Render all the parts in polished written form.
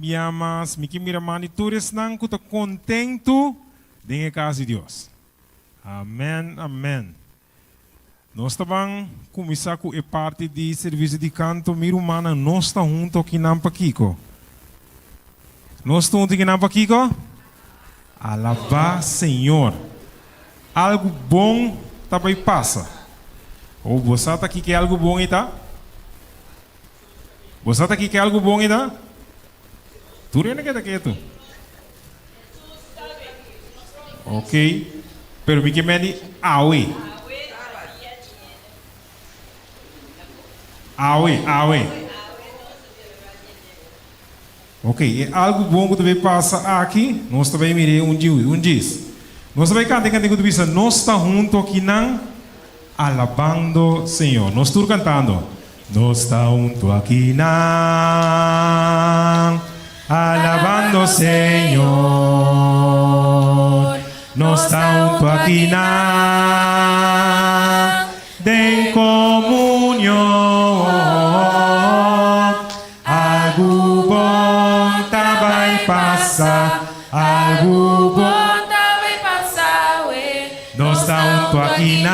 Un bia mas, mi ke mira man di tur esnan ku ta kontentu den e kas di Dios. Amèn, amèn. Nos ta ban kuminsá ku e parti di servisio di kanto. Mi rumannan, nos ta huntu akinan pakiko? Nos ta huntu akinan pakiko? Alabá Señor! Algu bon ta bai pasa. O bo sa ta kiko e algu bon ei ta? Bo sa ta kiko e algu bon ei ta? Tur hende keda ketu. Ok, pero mi ke medi awe. Awe, awe. Ok, e algu bon ku ta bay pasa aki, nos ta bay mir'é un djiu, un djis. Nos ta bay kanta e kantiku ku ta bisa, Nos ta huntu akinan alabando Señor. Nos tur kantando. Nos ta huntu akinan alabando Señor. Nos ta huntu akinan den komunion. Algu bon ta bai pasa, algu bon ta bai pasa, we. Nos ta huntu akinan,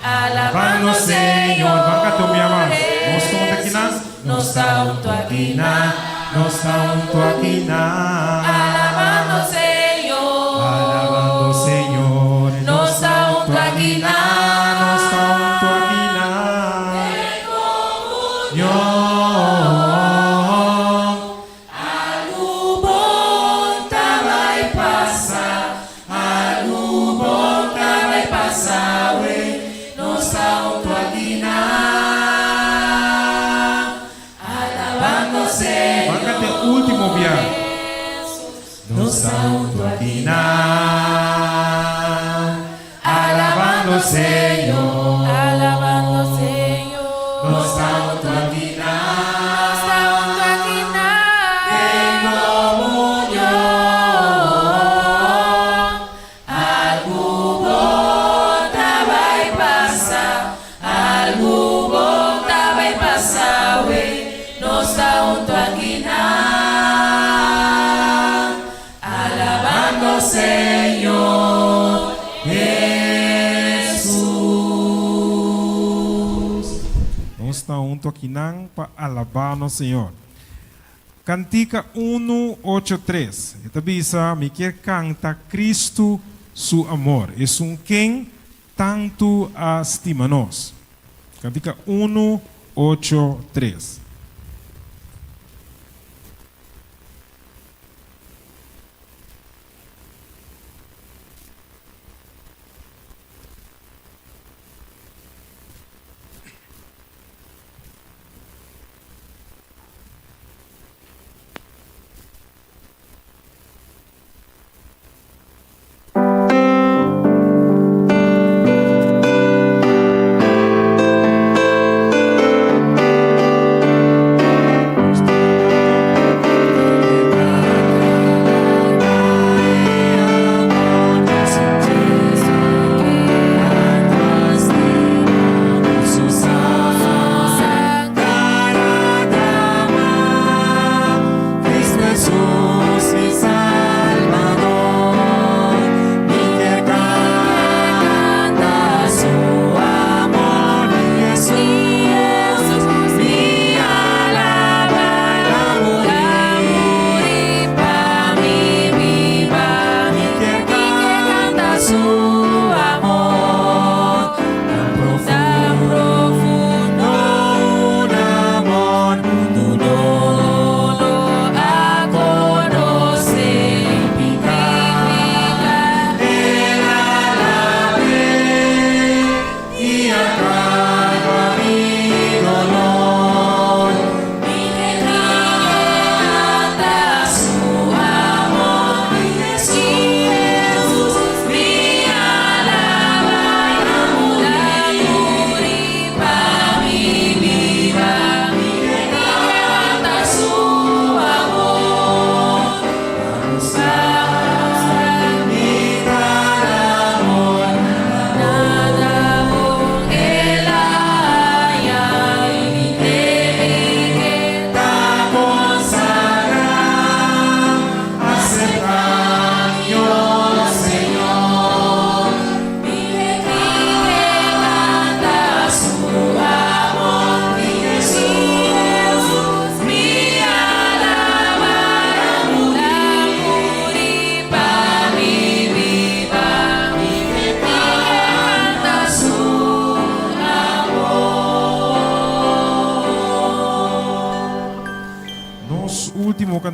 alabando Señor. Ban kanta un bia mas. Nos ta huntu akinan, nos ta huntu akinan, nos ta huntu akinan. Alabando Señor. Alabando Señor. Nos ta huntu akinan. Nos ta huntu akinan. Algu bon ta bai pasa, algu bon ta bai pasa we, nos ta huntu akinan, alabando Señor. Ban canta e ultimo bia. Nos ta huntu akinan, alabando Señor. Alabando Señor. Nos ta huntu akinan. Nos ta huntu akinan. Den komunion. Algu bon ta bai pasa, algu bon ta bai pasa we. Nos ta huntu akinan. Alabando Señor Hesus. Nos ta hunto akinan pa alabá nos Señor. Kantika unu ocho tres, e ta bisa, Mi kier kanta Cristo su amor, esun ken tantu a stima nos. Kantika unu ocho tres.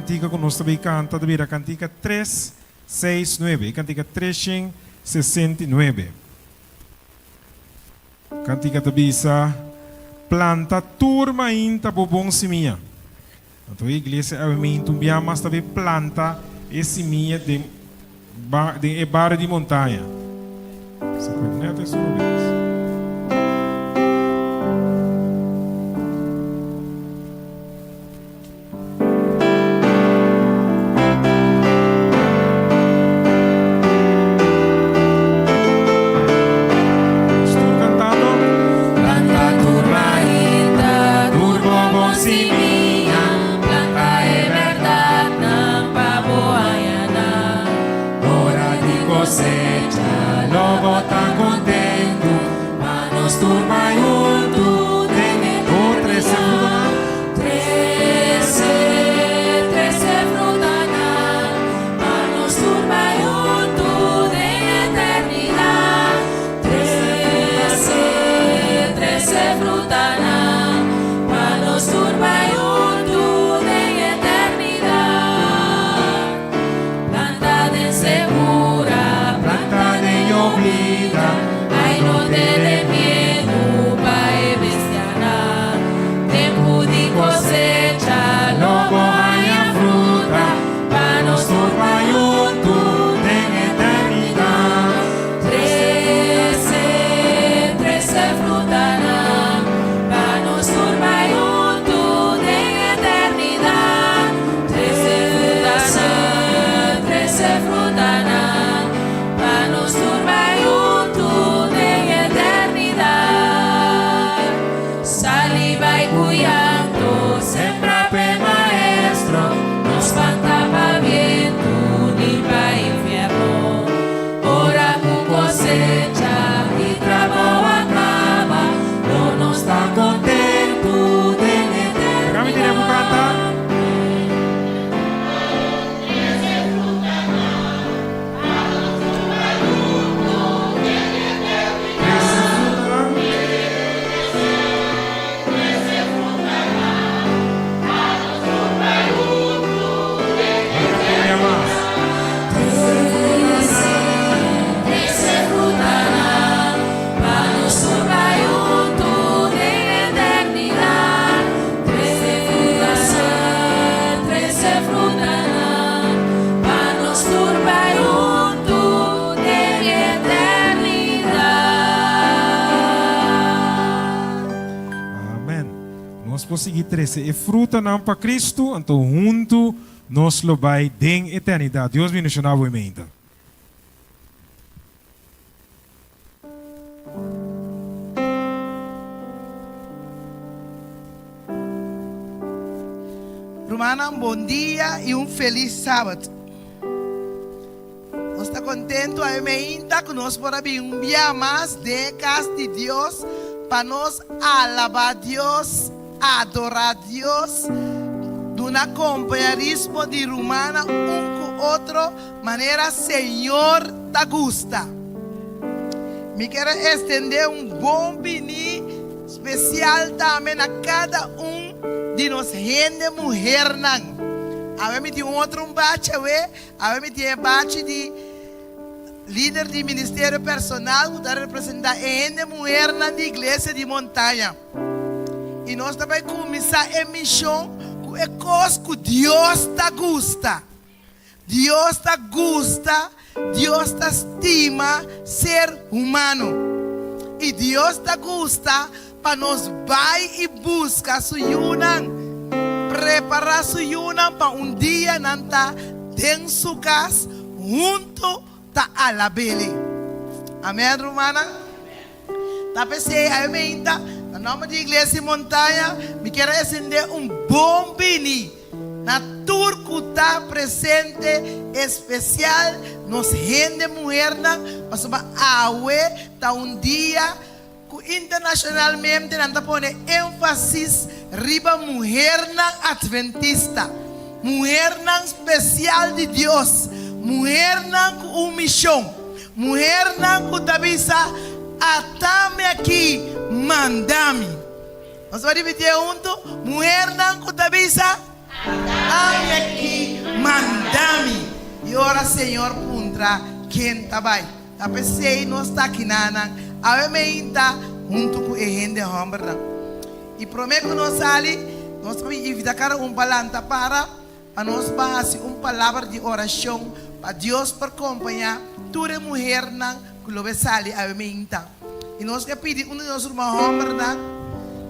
kantika ku nos ta bay kanta ta bira kantika tres, seis, nuebe. E kantika 369. Kantika ta bisa, Planta tur mainta bo bon simia. Anto e iglesia awe mainta un bia mas ta bay planta e simia den den e bario di montaña. Sa cu net esun lo bes. Nos tur cantando. Planta tur mainta, tur bo bon simia, planta e berdadnan pa bo haña nan. Ora di cosecha lo bo ta contentu, pa nos tur bai huntu den eternidad. Trece, trece frutanan, pa nos tur bai huntu den eternidad. Trece, trece frutanan, pa nos tur bai huntu den eternidad. Planta den sekura, planta den yobida, ai no tene miedu pa e bestianan. Tempu di kosecha lo bo haña fruta, pa nos tur bai huntu den eternidat. Trese, trese frutanan, pa nos tur bai huntu den eternidat. Trese frutanan, trese frutanan, pa nos tur bai huntu den eternidat. Sali bai ku llanto, sembra p'e Maestro, no spanta pa bientu ni pa infierno. Ora ku kosecha i trabou a kaba, lo nos ta kontentu den Kami tiene ku kanta. eternidat. Trese frutanan. Otra mas. Trese, trese frutanan, pa nos tur bai huntu den eternidat. Trese frutanan, trese frutanan, pa nos tur bai huntu den eternidat. Amen. Nos por sigui trese e frutanan pa Cristo, anto huntu nos lo bai den eternidad. Dios bendiciona bo mainta. Rumannan, bon dia i un felis sabat. Nos ta kontentu awe meinta ku nos por a bin un bia mas den e kas di Dios pa nos alabá Dios, adorá Dios, duna kompañerismo di rumannan un ku otro manera Señor ta gusta. Mi kier a estendé un bon biní spesial tambe na kada un di nos hende muhernan. Awe mi tin un otro un bachi awe. Awe mi tin e bachi di lider di ministerio personal ku ta representá e hende muhernan di Iglesia di Montaña. I nos ta bai kuminsá e mishon ku e kos ku Dios ta gusta. Dios ta gusta, Dios ta stima ser humano. I Dios ta gusta Pa nos bai i buska su yunan, prepará su yunan pa un dia nan ta den su kas huntu ta alab'Ele. Amèn, rumannan? Ta p'esei awe meinta, na nòmber di Iglesia di Montaña, mi kier a esendé un bon bini na tur ku ta presente, espesial nos hende muhernan, pasobra awe ta un dia Ku internashonalmente nan ta pone énfasis riba muhernan atventista, muhernan spesial di Dios, muhernan ku un mishon, muhernan ku ta bisa, Atami aki, manda mi. Nos por ripitié huntu? Muhernan ku ta bisa. Ami aki, manda mi. I ora Señor puntra, Ken ta bai? Ta p'esei nos ta akinanan awe meinta huntu ku e hende hòmbernan. I promé ku nos sali, nos ta bin invitá kada un pa lanta para pa nos ban hasi un palabra di orashon pa Dios por kompañá tur e muhernan ku lo be sali awe meinta. I nos ke pidi un di nos ruman hòmbernan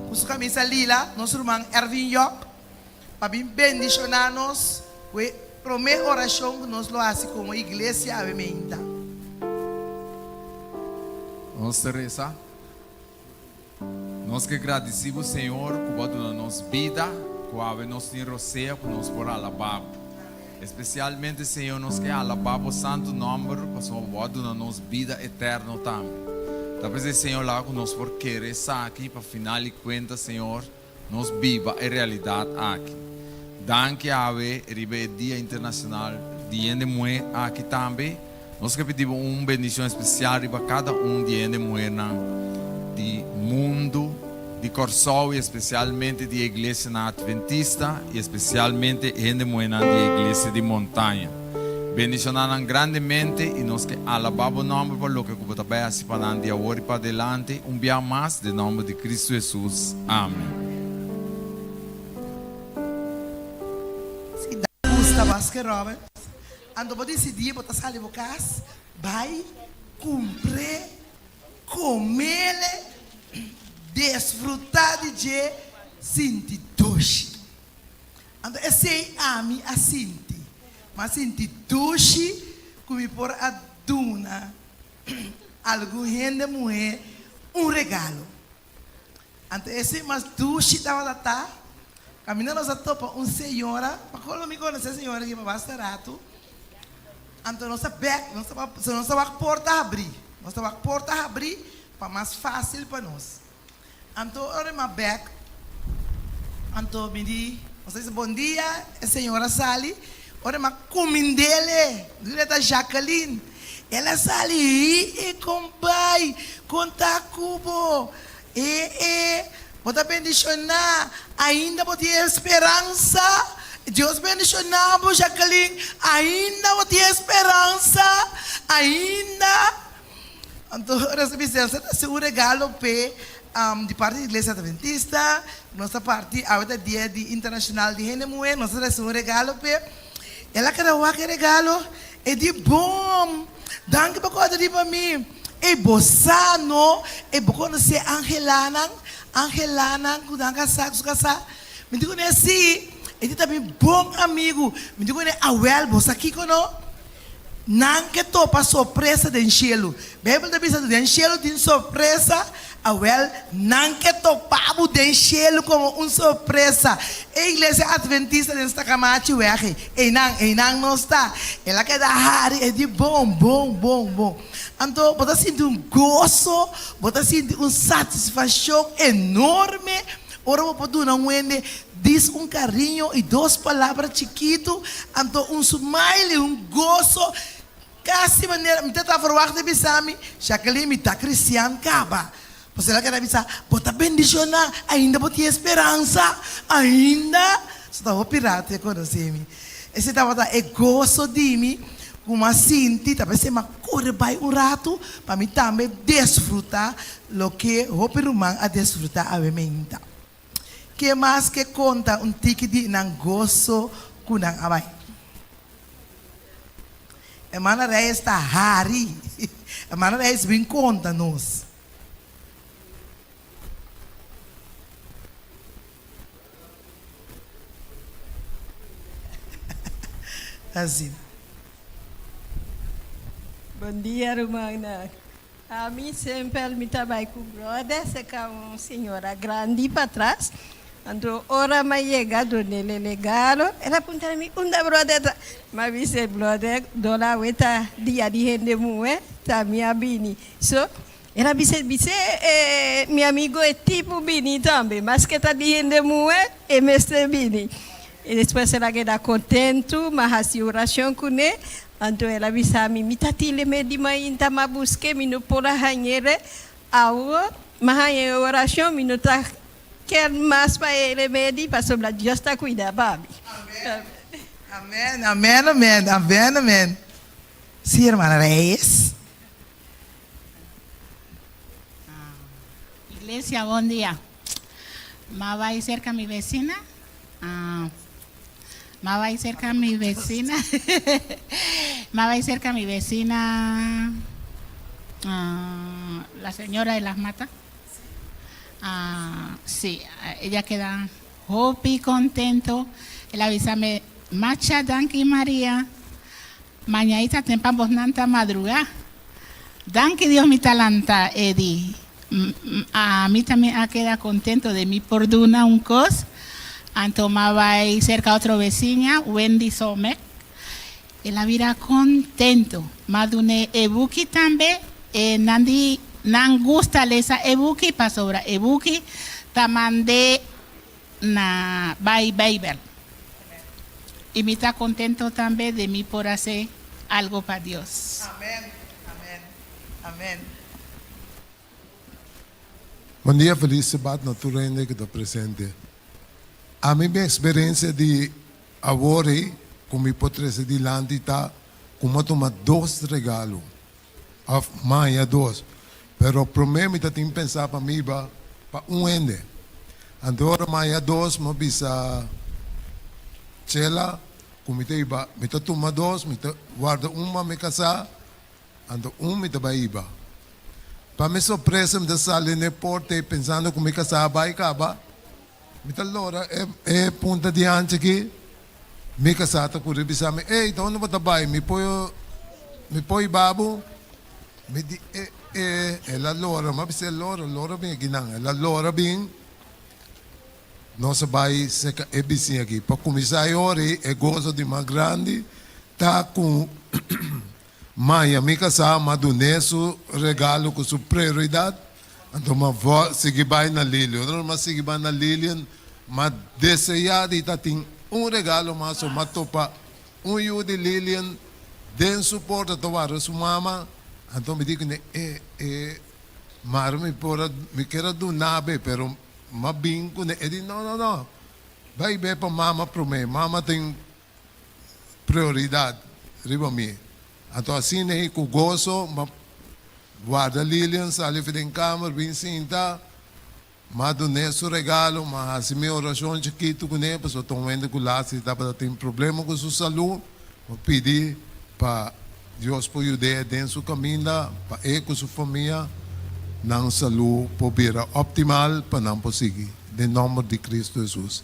ku su kamisa lila, nos ruman Ervin Job, pa bin bendishoná nos ku e promé orashon ku nos lo hasi komo iglesia awe meinta. Nos ta resa. Nos ke gradisí bo, Señor, ku bo a duna nos bida, ku awe nos tin rosea ku nos por alabá bo. Espesialmente, Señor, nos ke alabá bo santu nòmber pasobra bo a duna nos bida eterno tambe. Ta p'esei, Señor, laga ku nos por kere esaki pa final di kuenta, Señor, Nos biba e realidat aki. Danki awe riba e Dia Internacional di Hende Muhé aki tambe. Nos ke pidi bo un bendicion especial riba cada un di e hende muhernan di mundu, di Kòrsou i especialmente di e iglesianan Adventista i especialmente e hende muhernan di e iglesia di Montaña. Bendiciona nan grandemente i nos ke alaba bo nomber pa loke ku bo ta bai hasi pa nan di awor i padelante un bia mas den nomber di Cristo Jesus. Amen. Si da gusta Baskin Robbins, anto bo disidí bo ta sali bo kas bai kumpr'é, komel'e, desfrutá di dje, sinti dushi. Anto esei ami a sinti. Mi a sinti dushi ku mi por a duna algun hende muhé un regalo. Anto esei mas dushi tabata ta, kaminda nos a topa un señora, pa kolo mi konosé e señora aki pa basta ratu, anto nos a bèk, nos tabata, nos ta wak porta habrí, nos ta wak porta habrí pa mas fásil pa nos. Anto ora mi a bek, anto mi di, nos a bisa bon dia, e señora sali, ora mi a kumind'el, mi ta Jacqueline, el a sali, hi e kompay, kon ta ku bo? E e, bo ta bendishoná, ainda bo tin e speransa, Dios bendishoná bo Jacqueline, ainda bo tin e speransa, ainda. Anto ora su bisa el ta hasi un regalo p'e di parti di Iglesia Adventista, nos ta parti awe ta dia di internashonal di hende muhé, nos ta hasi un regalo p'e. El a keda wak e regalo, e di, Bom, danki pa kòrda riba mi. Ey, bo sa no, ey bo konosé Angelanan, Angelanan ku nan kasá ku su kasá? Mi di kuné, Sí, e di ta mi bon amigu. Mi di kuné, Awèl, bo sa kiko no? Nan ke topa sorpresa den shelu. Beibel ta bisa den shelu tin sorpresa, awel nan ke topa bo den shelu komo un sorpresa. E iglesia adventista den Stakamachi wèg ei, einan, einan nos ta. El a keda hari, e di bon, bon, bon, bon. Anto bo ta sinti un goso, bo ta sinti un satisfashon enorme ora bo por duna un hende Dis un cariño y dos palabra chikitu, anto un smile y un goso, casi manera mi ta ta verwacht di bisa mi, Jacqueline mi ta cristian caba. Pasobra el a keda bisa, bo ta bendiciona, ainda bo tin e speransa, ainda. So ta hopi rato e conoce mi. Esey tabata e goso di mi cu mi a sinti, ta pesey mi a core bay un rato pa mi tambe desfruta loke hopi ruman a desfruta awe meinta. Ke mas ke konta un tiki di nan goso ku nan a bai? Hermana Reyes ta hari. Hermana Reyes bin konta nos. Asina. Bon dia rumannan. Ami semper mi ta bai ku brother serka un señora grandi patras. Anto ora mi a yega donde el e legalo, el a puntra mi unda brother ta. Mi a bisa e brother dor awe ta dia di hende muhe, ta mi a bini. So, el a bisa, bis'é e mi amigo e tipo bini tambe, maske ta di hende muhe, e mester bini. I despues el a keda kontentu, mi a hasi orashon kuné. Anto el a bisa mi, Mi ta tile me di mainta, m'a busk'é, mi no por a hañ'é. Awor m'a haña e orashon, mi no ta ker mas pa e remedi, pasobra Dios ta kuida pa mi. Amen, amen, amen, amen, amen. Sí, hermana Reyes. Iglesia, bon dia. M'a bai serka mi vecina. Ah, m'a bai serka mi vecina. M'a bai serka mi vecina, ah, la señora de las matas. Ah, sí, ella queda hopi contento. El a bisa mi, Masha danki Maria. Mañaita tempan bosnan ta madrugá. Danki Dios mi ta lanta e di. Ami tambe a keda contento di mi por duna un cos. Anto m'a bai cerca otro beciña, Wendy Somek. El a bira contento. M'a dun'é e buki tambe. E nan di nan gusta lesa e buki pasobra e buki ta mand'é na bai Bijbel. I mi ta contento tambe di mi por hace algo pa Dios. Amen, amen, amen. Bon dia feliz Sabat na tur hende ku ta presente. Ami mi eksperensia di awor ei ku mi por trese dilanti ta ku mi a tuma dos regalo òf maya dos pero promé mi ta tin pensa pa mi ba pa un hende. Anto ora maya dos mi a bisa Chela ku mi ta iba mi ta tuma dos mi ta warda un pa mi kasá Anto un mi ta bai iba. Pa mi sorpresa mi ta sali n'e porta ei pensando ku mi kasá a bai kaba. Mi ta lora e e punta di hanchi aki, mi kasá ta kuri bisa mi, Ey, ta unda bo ta bai? Mi por mi por iba bo? Mi di, E, e, el a lora. Mi a bis'é, Lora, lora bin akinan. El a lora bin. Nos a bai serka e bisiña aki. Pa kuminsá e ora ei, e goso di mas grandi ta ku Maya mi kasá m'a dun'é su regalo ku su prioridat, anto m'a sigui bai na Lilian. Ora m'a sigui bai na Lilian, m'a deseá di ta tin un regalo mas o m'a topa un yu di Lilian den su porta ta warda su mama, anto mi di kuné, e, e, mara mi por a, mi kier a duna be, pero m'a bin kuné. E di, no, no, no, bai be pa mama promé, mama tin prioridad riba mi. Anto asina ei cu goso m'a warda Lilian sali for den kamer bin sinta, m'a dun'é su regalo, m'a haci mi oracion chikito cun'é pasobra ta un hende cu laatste tabata tin problema cu su salud, m'a pidi pa Dios por yud'é den su caminda pa e cu su famia nan salud por bira optimal pa nan por sigui den nomber di Cristo Jesus.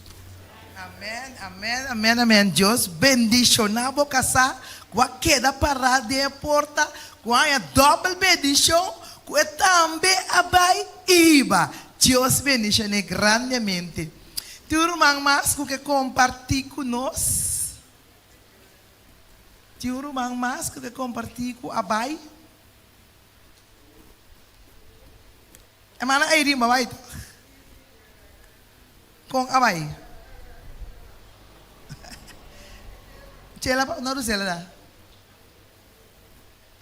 Amen amen amen amen Dios bendiciona bo casa cu a keda para den e porta cu a haña dobbel bendicion cu e tambe a bay hiba Dios bendicione grandemente Tin un ruman mas cu ke comparti cu nos Tin un ruman mas cu ke comparti cu a bay Hermana Eirin bo a bay toch? Kon a bai? Chela pa no Rusela da.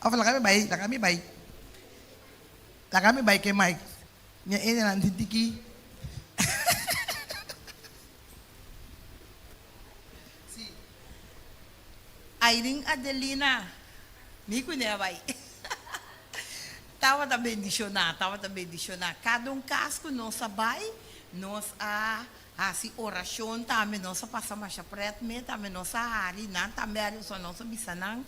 Of laga mi bai, laga mi bai. Laga mi bai ke Mike. Ña ene nan tin tiki. Si. Airin Adelina, mi kuné a bai. Tabata bendishoná, tabata bendishoná. Kada un kas ku nos a bai, nos a hasi orashon tambe, nos a pasa masha prèt mee tambe, nos a hari, nan tambe a hari, pasobra nos a bisa nan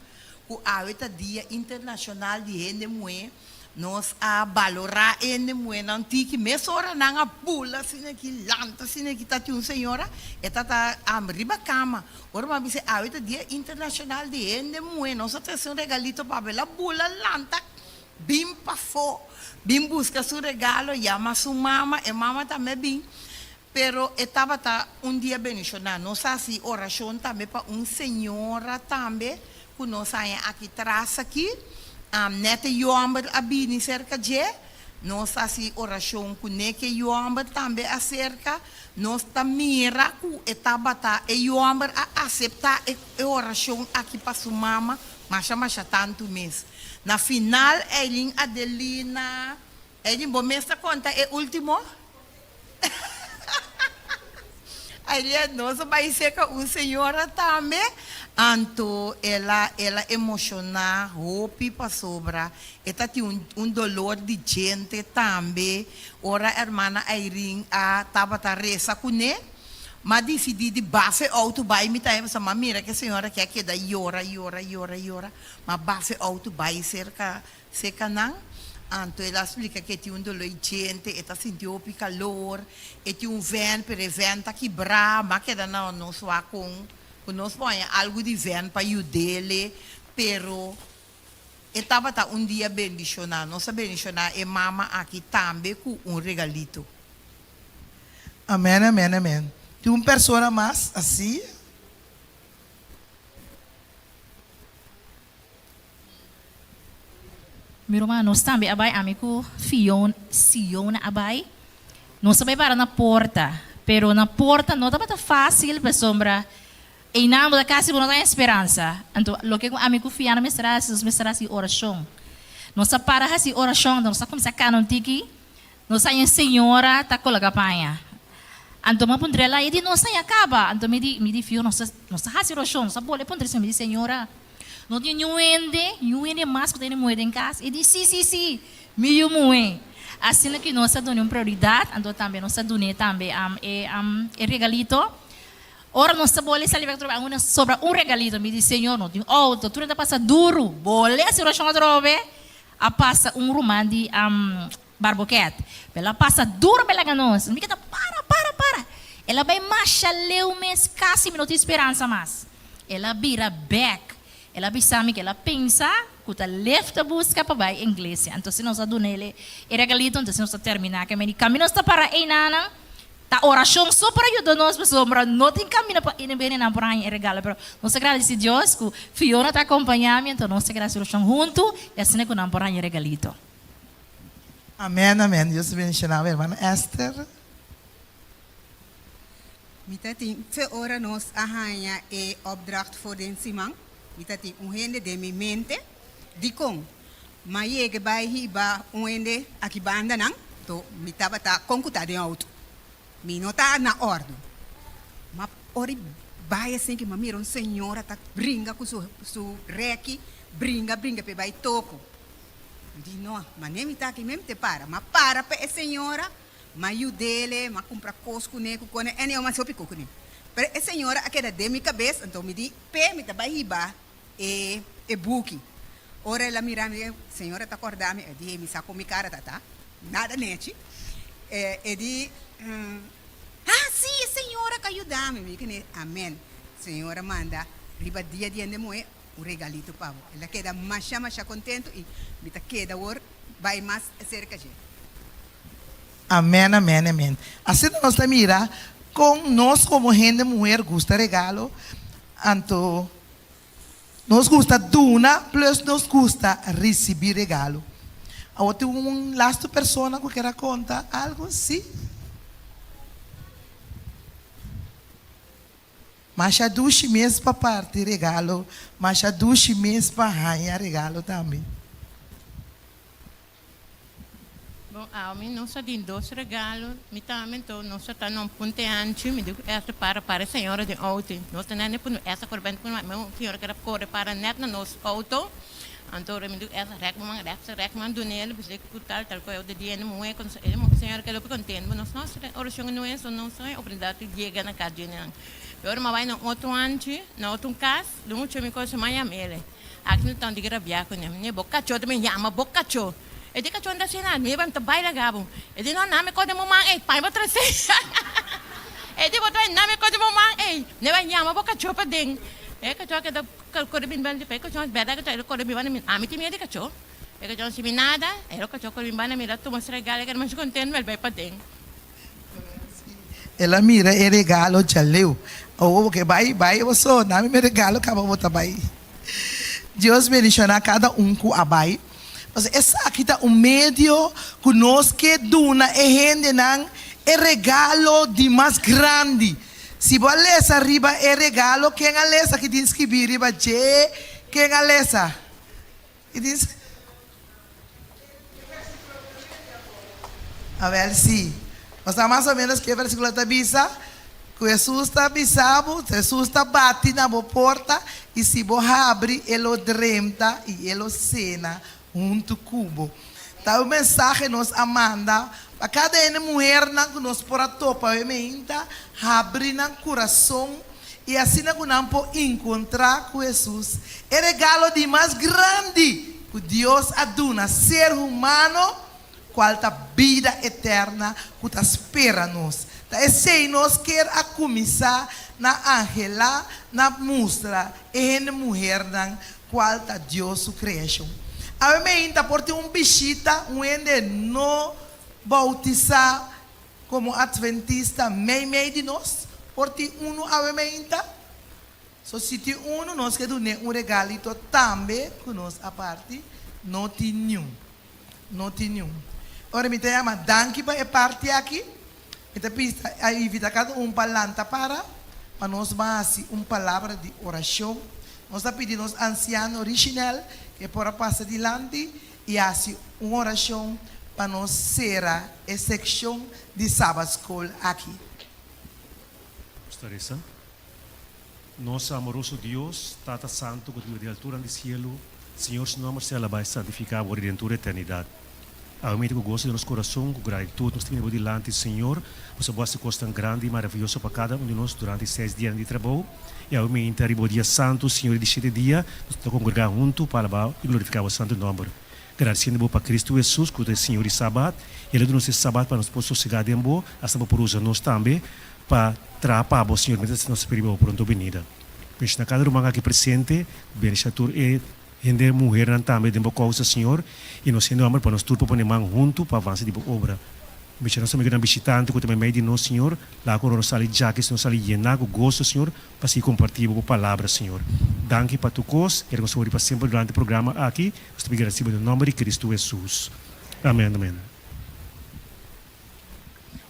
ku awe ta dia internashonal di hende muhé, nos a balorá hende muhénan tiki, mesora nan a bula asina aki, lanta asina aki, ta tin un señora, e ta ta riba kama, ora mi a bisa awe ta dia internashonal di hende muhé, nos a trese un regalito pa bo, el a bula lanta Bin pafó, bin buska su regalo, yama su mama, e mama tambe bin, pero e tabata un dia bendishoná. Nos a hasi orashon tambe pa un señora tambe ku nos haña aki tras aki, nèt e yòmber a bini serka dje, nos a hasi orashon kuné ku e yòmber tambe aserka, nos ta mira ku e tabata, e yòmber a aseptá e orashon aki pa su mama masha masha tantu mes. Na final Eileen Adelina, Eileen bo mes ta konta e ultimo? Ayer nos a bai serka un señora tambe, anto el a el a emoshoná hopi pasobra e ta tin un un dolor di djente tambe. Ora hermana Irene a tabata resa kuné, m'a disidí di basa e outo bai mi tambe pasobra m'a mira ku e señora ke a keda yora yora yora yora. M'a basa e outo bai serka Serka nan, anto el a splika ku e tin un doló i djente, e ta sinti hopi kalor, e tin un vèn, pero e vèn ta kibrá, m'a keda na nos wak kon ku nos por haña algu di vèn pa yud'ele, pero e tabata un dia bendishoná. Nos a bendishoná e mama aki tambe ku un regalito. Amèn, amèn, amèn. Tin un persona mas así? Mi ruman, nos tambe a bai, ami ku Fiona, Siona a bai. Nos a bai para na porta, pero na porta no tabata fásil pasobra einan bo ta kasi bo no ta haña speransa. Anto loke ku ami ku Fiana mester a hasi, nos mester a hasi orashon. Nos a para hasi orashon, anto nos a kuminsá kana un tiki, nos haña un señora ta kologa paña. Anto mi a puntra el, e di nos haña kaba. Anto mi di, mi di Fiona, nos ta nos ta hasi orashon, nos a bole puntra mi di, señora, No tin niun hende, niun hende mas ku tene muhé den kas? E di, Sí, sí, sí, mi yu muhé. Asina ku nos a dun'é un prioridat, anto tambe nos a dun'é tambe e e regalito. Ora nos ta bole sali bek atrobe, aun a sobra un regalito. Mi di, Señor, no tin outo, tur hende ta pasa duru. Bole hasi orashon atrobe. A pasa un ruman di Barboket. El a pasa duru pa e laga nos. Mi keda, Para, para, para! El a bai masha leu mes, kasi mi no tin speransa mas. El a bira bek. El a bisa mi ku el a pensa ku ta lef ta buska pa bai inglesia. Anto si nos a duna el e regalito, anto si nos ta terminá ku e meni. Kaminda nos ta para einanan, ta orashon so por a yuda nos pasobra no tin kaminda pa ene benenan por haña e regalo. Pero nos ta gradisí Dios ku Fiona ta akompañá mi, anto nos ta keda hasi orashon huntu i asina ku nan por haña e regalito. Amèn, amèn. Dios ta bendishoná bo, hermana Esther. Mi ta tin fe ora nos a haña e opdracht for den siman, mi ta tin un hende den mi mente. Dikon? M'a yega bai hiba un hende aki bandanan, to mi tabata kon ku ta den outo. Mi no ta na òrdu. Ma ora i bai asin ki m'a mira un señora ta bringa ku su su rèki, bringa bringa p'e bai toko. Mi di, No, ma ne mi ta aki mem te para. M'a para pa e señora. M'a yud'ele, m'a kumpra kos kuné ku kone, anyhow m'a hasi hopi kos kuné. Pero e señora a keda den mi kabes, anto mi di, P'e mi ta bai hiba e e buki. Ora el a mira mi, e señora ta kòrda mi, e di, Mi sa kon mi kara ta ta, nada nechi. E di, Ah, sí, e señora ku a yuda mi. Mi kende, Amen. Señor a manda riba dia di hende muhé un regalito pa bo. El a keda masha masha kontentu i mi ta keda awor bai mas serka dje. Amen amen amen asina nos ta mira con nos como hende muher gusta regalo anto nos gusta duna plus nos gusta ricibi regalo awor tin un lasto persona cu kier a conta algo si? Masha dushi mes pa parti regalo masha dushi mes pa haña regalo tambe. Bon, ami nos a din dos regalo, mi tambe, enton nos a ta na un punte anchi, mi di ku Esther para, para e señora den outo, nos ta nèt punu Esther kore bèntu punu mi señora keda kore para nèt na nos outo, anto mi di ku Esther rèk bo man, rèk rèk man dun'el, bis'é ku tal tal ku e outo di hende muhé, ku nos e señora keda hopi kontento, bo nos nos orashon nuestro nos a oportunidat di yega na kas di nan, pero ora mi a bai na un otro anchi, na otro kas, di un mi kos mi a yam'el. Aki no tan di rabia ku ne. Bo kachó ta bin yama bo kachó. E di kachó no ta hasi nada. Mi ta bai laga bo. E di no nami kos den bo man ei. Paña bo trese. E di bo ta bai nami kos den bo man ei. Ne bai yama bo kachó paden. E kachó a keda kore bin banda di e kachó bèrdat kachó el kore bin banda mi. Ami tin miedu di kachó. E kachó no hasi mi nada. E kachó kore bin banda mi. El a tuma su regalo el keda masha kontentu el bai paden. El a mira e regalo djaleu. Awor bo ke bai, bai bo so. Dami mi regalo kaba bo ta bai. Dios bendiciona cada un cu a bai. Pasobra esaki ta un medio cu nos ke duna e hendenan e regalo di mas grandi. Si bo a lesa riba e regalo, ken a lesa ki tin skibi riba dje? Ken a lesa? Ki tin Awel si. Bo sa mas o menos ke versikulo ta bisa? Ku Hesus ta bisa bo, Hesus ta bati na bo porta i si bo habri e lo drenta i e lo sena huntu ku bo. Ta un mensahe nos a manda pa kada hende muhernan ku nos por a topa awe meinta, habri nan kurason i asina ku nan por inkontrá ku Hesus, e regalo di mas grandi ku Dios a duna ser humano, kual ta bida eterna ku ta spera nos. Ta esei nos kier a kuminsá na anhelá na mustra e hende muhernan kual ta Dios su kreashon. Awe meinta por tin un bishita un hende no boutisá komo atventista meimei di nos? Por tin unu awe meinta? So si tin unu nos ke dun'é un regalito tambe ku nos a parti? No tin niun. No tin niun. Ora mi ta yama danki pa e parti aki. Mi ta pista a invita kada un pa lanta para pa nos ban hasi un palabra di orashon. Nos ta pidi nos ansiano Richinel ke por a pasa dilanti i hasi un orashon pa nos sera e sekshon di Sabat Skol aki. Nos ta resa. Nos amoroso Dios, Tata Santu ku ta biba den alturan di sielu, Señor su nomber sea alabá i santifiká awor i den tur eternidat. Awe miti ku goso den nos kurason, ku gratitut nos ta bini bo dilanti, Señor, pasobra bo hasi kosnan grandi i maravioso pa kada un di nos durante e seis dianan di trabou. I awe meinta riba bo dia santu, Señor, e di shete dia, nos ta kongregá huntu pa alabá i glorifiká bo santu nomber, gradisiendo bo pa Kristu Hesus ku ta e Señor di Sabat, i el a duna nos e Sabat pa nos por sosegá den bo, asta bo por usa nos tambe pa traha pa bo, Señor, mientras nos ta spera riba bo pronto benida. Bendiciona cada ruman aki presente, bendiciona tur e hende muhernan tambe den bo causa, Señor, y nos hende homber pa nos tur por pone man hunto pa avance di bo obra. Bendiciona nos amigonan bishitante cu ta meimei di nos, Señor, laga cu ora nos sali djaki, nos sali yena cu goso, Señor, pa sigui comparti bo palabra, Señor. Danki pa tur cos, kere nos ori pa semper durante e programa aki, nos ta pidi gracibel den nomber di Cristo Jesus. Amen, amen.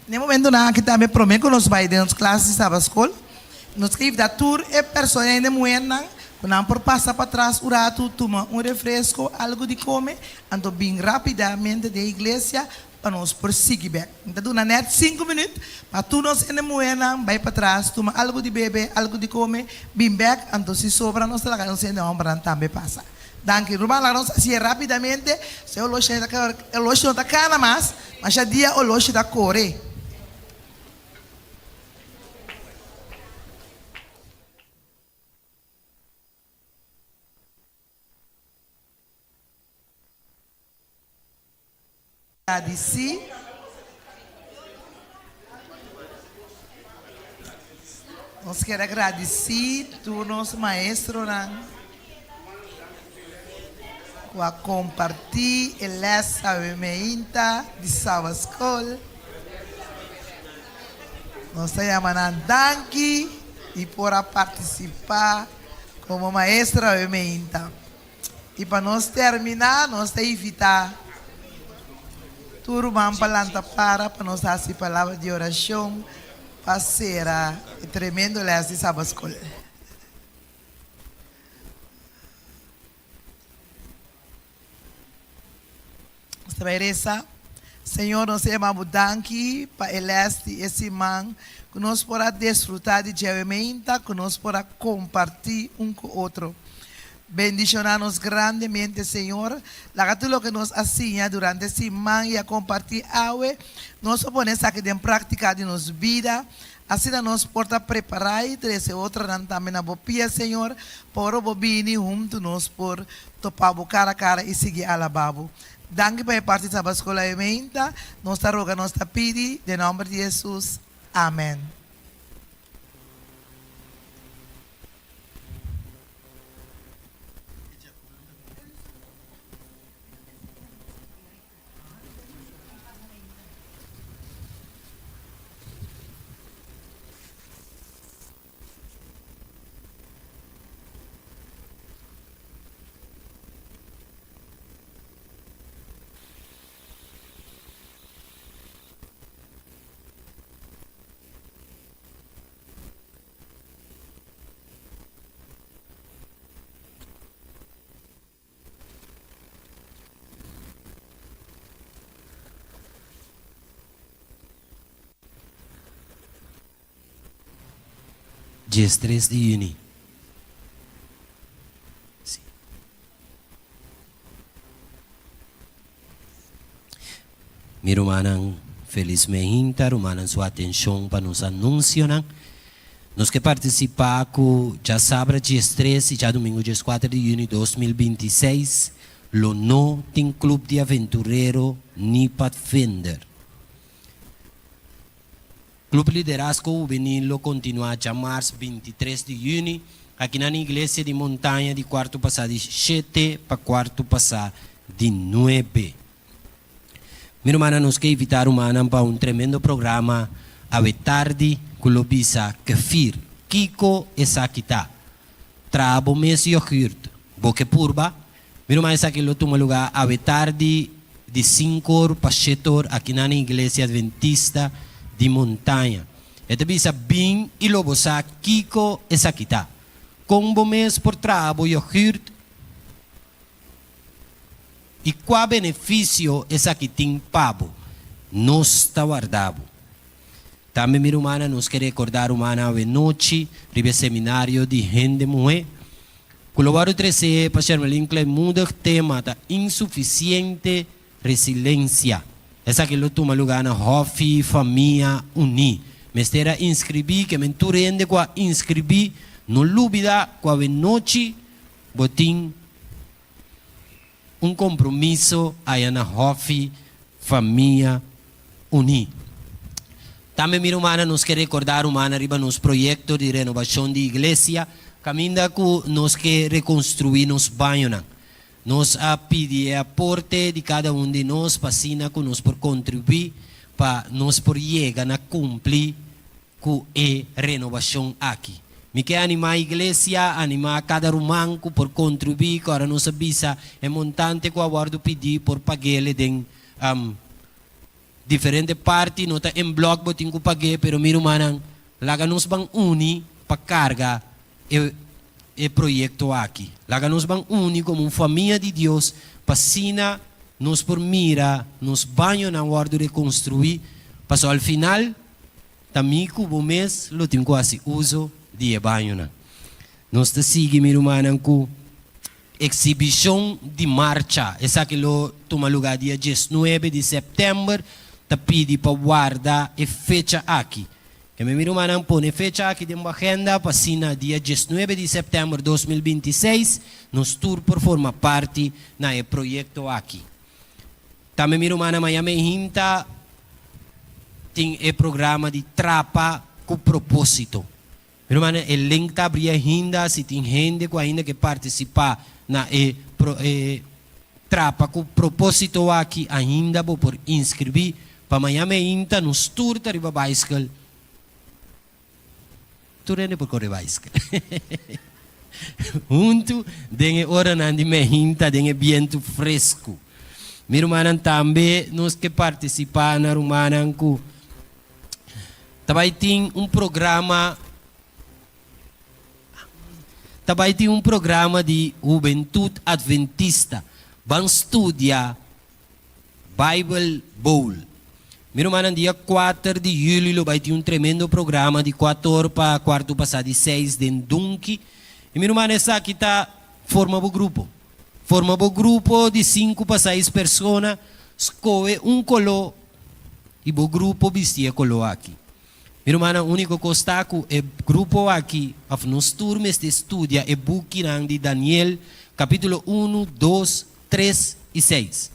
Na e momentonan aki tambe prome ku nos bai den nos klas di Sabaskol, nos ke invitá tur e persona hende muhernan ku nan por pasa patras un ratu, tuma un refresko, algu di kome, anto bin rapidamente den iglesia pa nos por sigui bek. Mi ta duna nèt sinku minüt pa tur nos hende muhernan bai patras, tuma algu di bebe, algu di kome, bin bek, anto si sobra nos ta laga nos hende hòmbernan tambe pasa. Danki ruman, laga nos hasié rapidamente, se oloshi ta oloshi no ta kana mas, masha dia oloshi ta kore. Gradisí. Nos kier a gradisí tur nos maestronan ku a kompartí e lès awe meinta di Sabaskol. Nos ta yama nan danki di por a partisipá komo maestro awe meinta. I pa nos terminá, nos ta invitá tur ruman pa lanta para pa nos hasi palabra di orashon pa sera e tremendo lès di Sabaskol. Nos ta bai resa. Señor, nos ta yama Bo danki pa e lès di e siman ku nos por a desfrutá di djewe meinta, ku nos por a kompartí un ku otro. Bendishoná nos grandemente, Señor. Laga tur loke nos a siña durante e siman i a kompartí awe, nos por pone esaki den práktika di nos bida. Asina nos por ta prepará i trese otronan tambe na Bo pia, Señor, pa ora Bo bini huntu nos por topa Bo kara kara i sigui alabá Bo. Danki pa e parti Sabaskola e meinta. Nos ta roga, nos ta pidi, den nomber di Hesus. Amen. 13 di yüni. Sí. Mi rumannan, felis meinta, rumannan su atenshon pa nos anunsionan. Nos ke partisipá ku djasabra 13 i djadumingu 14 di yüni 2026 lo no tin Club di Aventurero ni Padvinder. Club Liderazgo Hubenil lo kontinuá djamars 23 di yüni aki na Iglesia di Montaña di kuartu pasá di shete pa kuartu pasá di nuebe. Mi rumannan nos ke invitá rumannan pa un tremendo programa awe tardi ku lo bisa Kefir. Kiko esaki ta? Traha bo mes yoghurt. Bo ke purba? Mi ruman esaki lo tuma lugá awe tardi di sinkor pa shetor aki na Iglesia Adventista di Montaña. E ta bisa bin i lo bo sa kiko esaki ta. Kon bo mes por traha bo yoghurt i kua benefisio esaki tin pa bo. Nos ta warda bo. Tambe mi rumannan nos ke rekordá rumannan awe nochi riba e seminario di hende muhé. Ku lo wòrdu tresé pa Shermelin Kleinmoedig tema ta Insufisiente Resilensia. Esaki lo tuma lugá na Hòfi Famia Uní. Mester a inskribí, ke men tur hende ku a inskribí no lubidá ku awenochi bo tin un kompromiso aya na Hòfi Famia Uní. Tambe mi rumannan nos ke rekordá rumannan riba nos proyekto di renobashon di iglesia kaminda ku nos ke rekonstruí nos bañonan. Nos a pidi e aporte di kada un di nos pa asina ku nos por kontribuí pa nos por yega na kumpli ku e renobashon aki. Mi ke animá iglesia, animá kada ruman ku por kontribuí ku ora nos a bisa e montante ku a wòrdu pidí por pag'ele den Diferente parti no ta en blok bo tin ku pag'é pero mi rumannan laga nos ban uni pa karga e e proyekto aki. Laga nos ban uni komo un famia di Dios pa asina nos por mira nos bañonan wòrdu rekonstruí pasobra al final ta mi ku bo mes lo tin ku hasi uso di e bañonan. Nos ta sigui mi rumannan ku Exhibicion di marcha, esaki lo tuma luga dia 19 di september, ta pidi pa warda e fecha aki. Ke mi rumannan pone e fecha aki den bo agenda pa asina dia 19 di september 2026 nos tur por forma parti na e proyecto aki. Tambe mi rumannan maya mehinta tin e programa di Trapa cu Proposito. Mi rumannan, e link ta abri ainda si tin hende ku ainda ke partisipá na e e trapa ku propósito aki ainda bo por inskribí pa maña meinta nos tur ta riba baiskel. Tur hende por kore baiskel huntu den e oranan di meinta den e bientu fresku. Mi rumannan tambe nos ke partisipá na rumannan ku. Ta bai tin un programa Ta bai tin un programa di Hubentud Adventista. Ban studia Bible Bowl. Mi rumannan dia kuater di juli lo bai tin un tremendo programa di kuator pa kuartu pasá di seis den Dunki. I mi rumannan esaki ta forma bo grupo. Forma bo grupo di sinku pa seis persona, skohe un koló i bo grupo bisti e koló aki. Mi rumannan, úniko kos ta ku e grupo aki, òf nos tur mester studia e bukinan di Daniel, kapítulo unu, dos, tres i seis.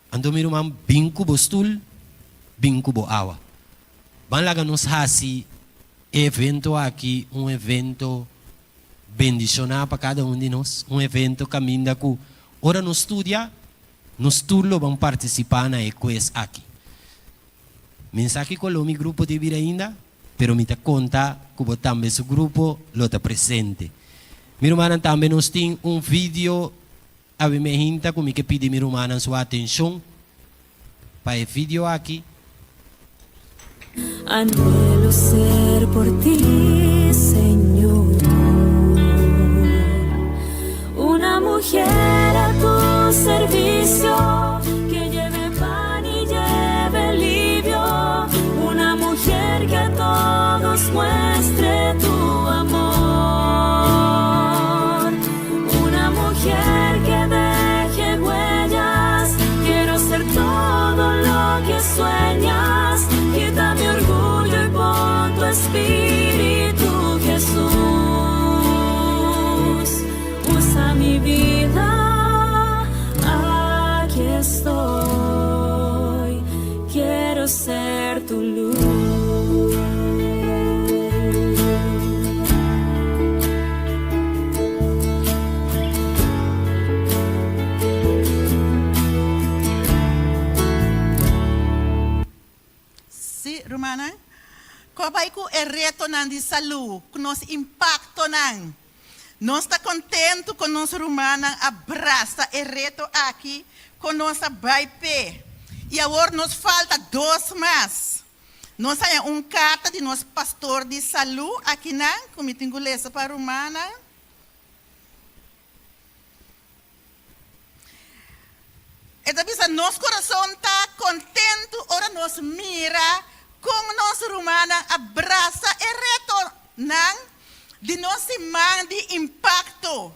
Anto mi ruman, bin ku bo stul, bin ku bo awa. Ban laga nos hasi e evento aki un evento bendishoná pa kada un di nos, un evento kaminda ku ora nos studia, Nos tur lo ban partisipá na e kues aki. Mi sa kiko lo mi grupo ta bira ainda, pero mi ta konta ku bo tambe su grupo lo ta presente. Mi rumannan tambe nos tin un video awe mi a hinta ku mi ke pidi mi rumannan su atenshon pa e video aki. Anhelo ser por ti, Señor, una mujer a tu servicio que lleve pan y lleve alivio, una mujer que a todos muestre tu amor. tu luz. Sí, rumannan. Ku a bai ku e retonan di salú, ku nos impaktonan. Nos ta kontentu ku nos rumannan a brasa e reto aki ku nos a bai p'e. I awor nos falta dos mas. Nos haña un karta di nos pastor di salú akinan ku mi tin ku lesa pa rumannan. E ta bisa, Nos kurason ta kontentu ora nos mira kon nos rumannan a brasa e retonan di nos siman di impakto.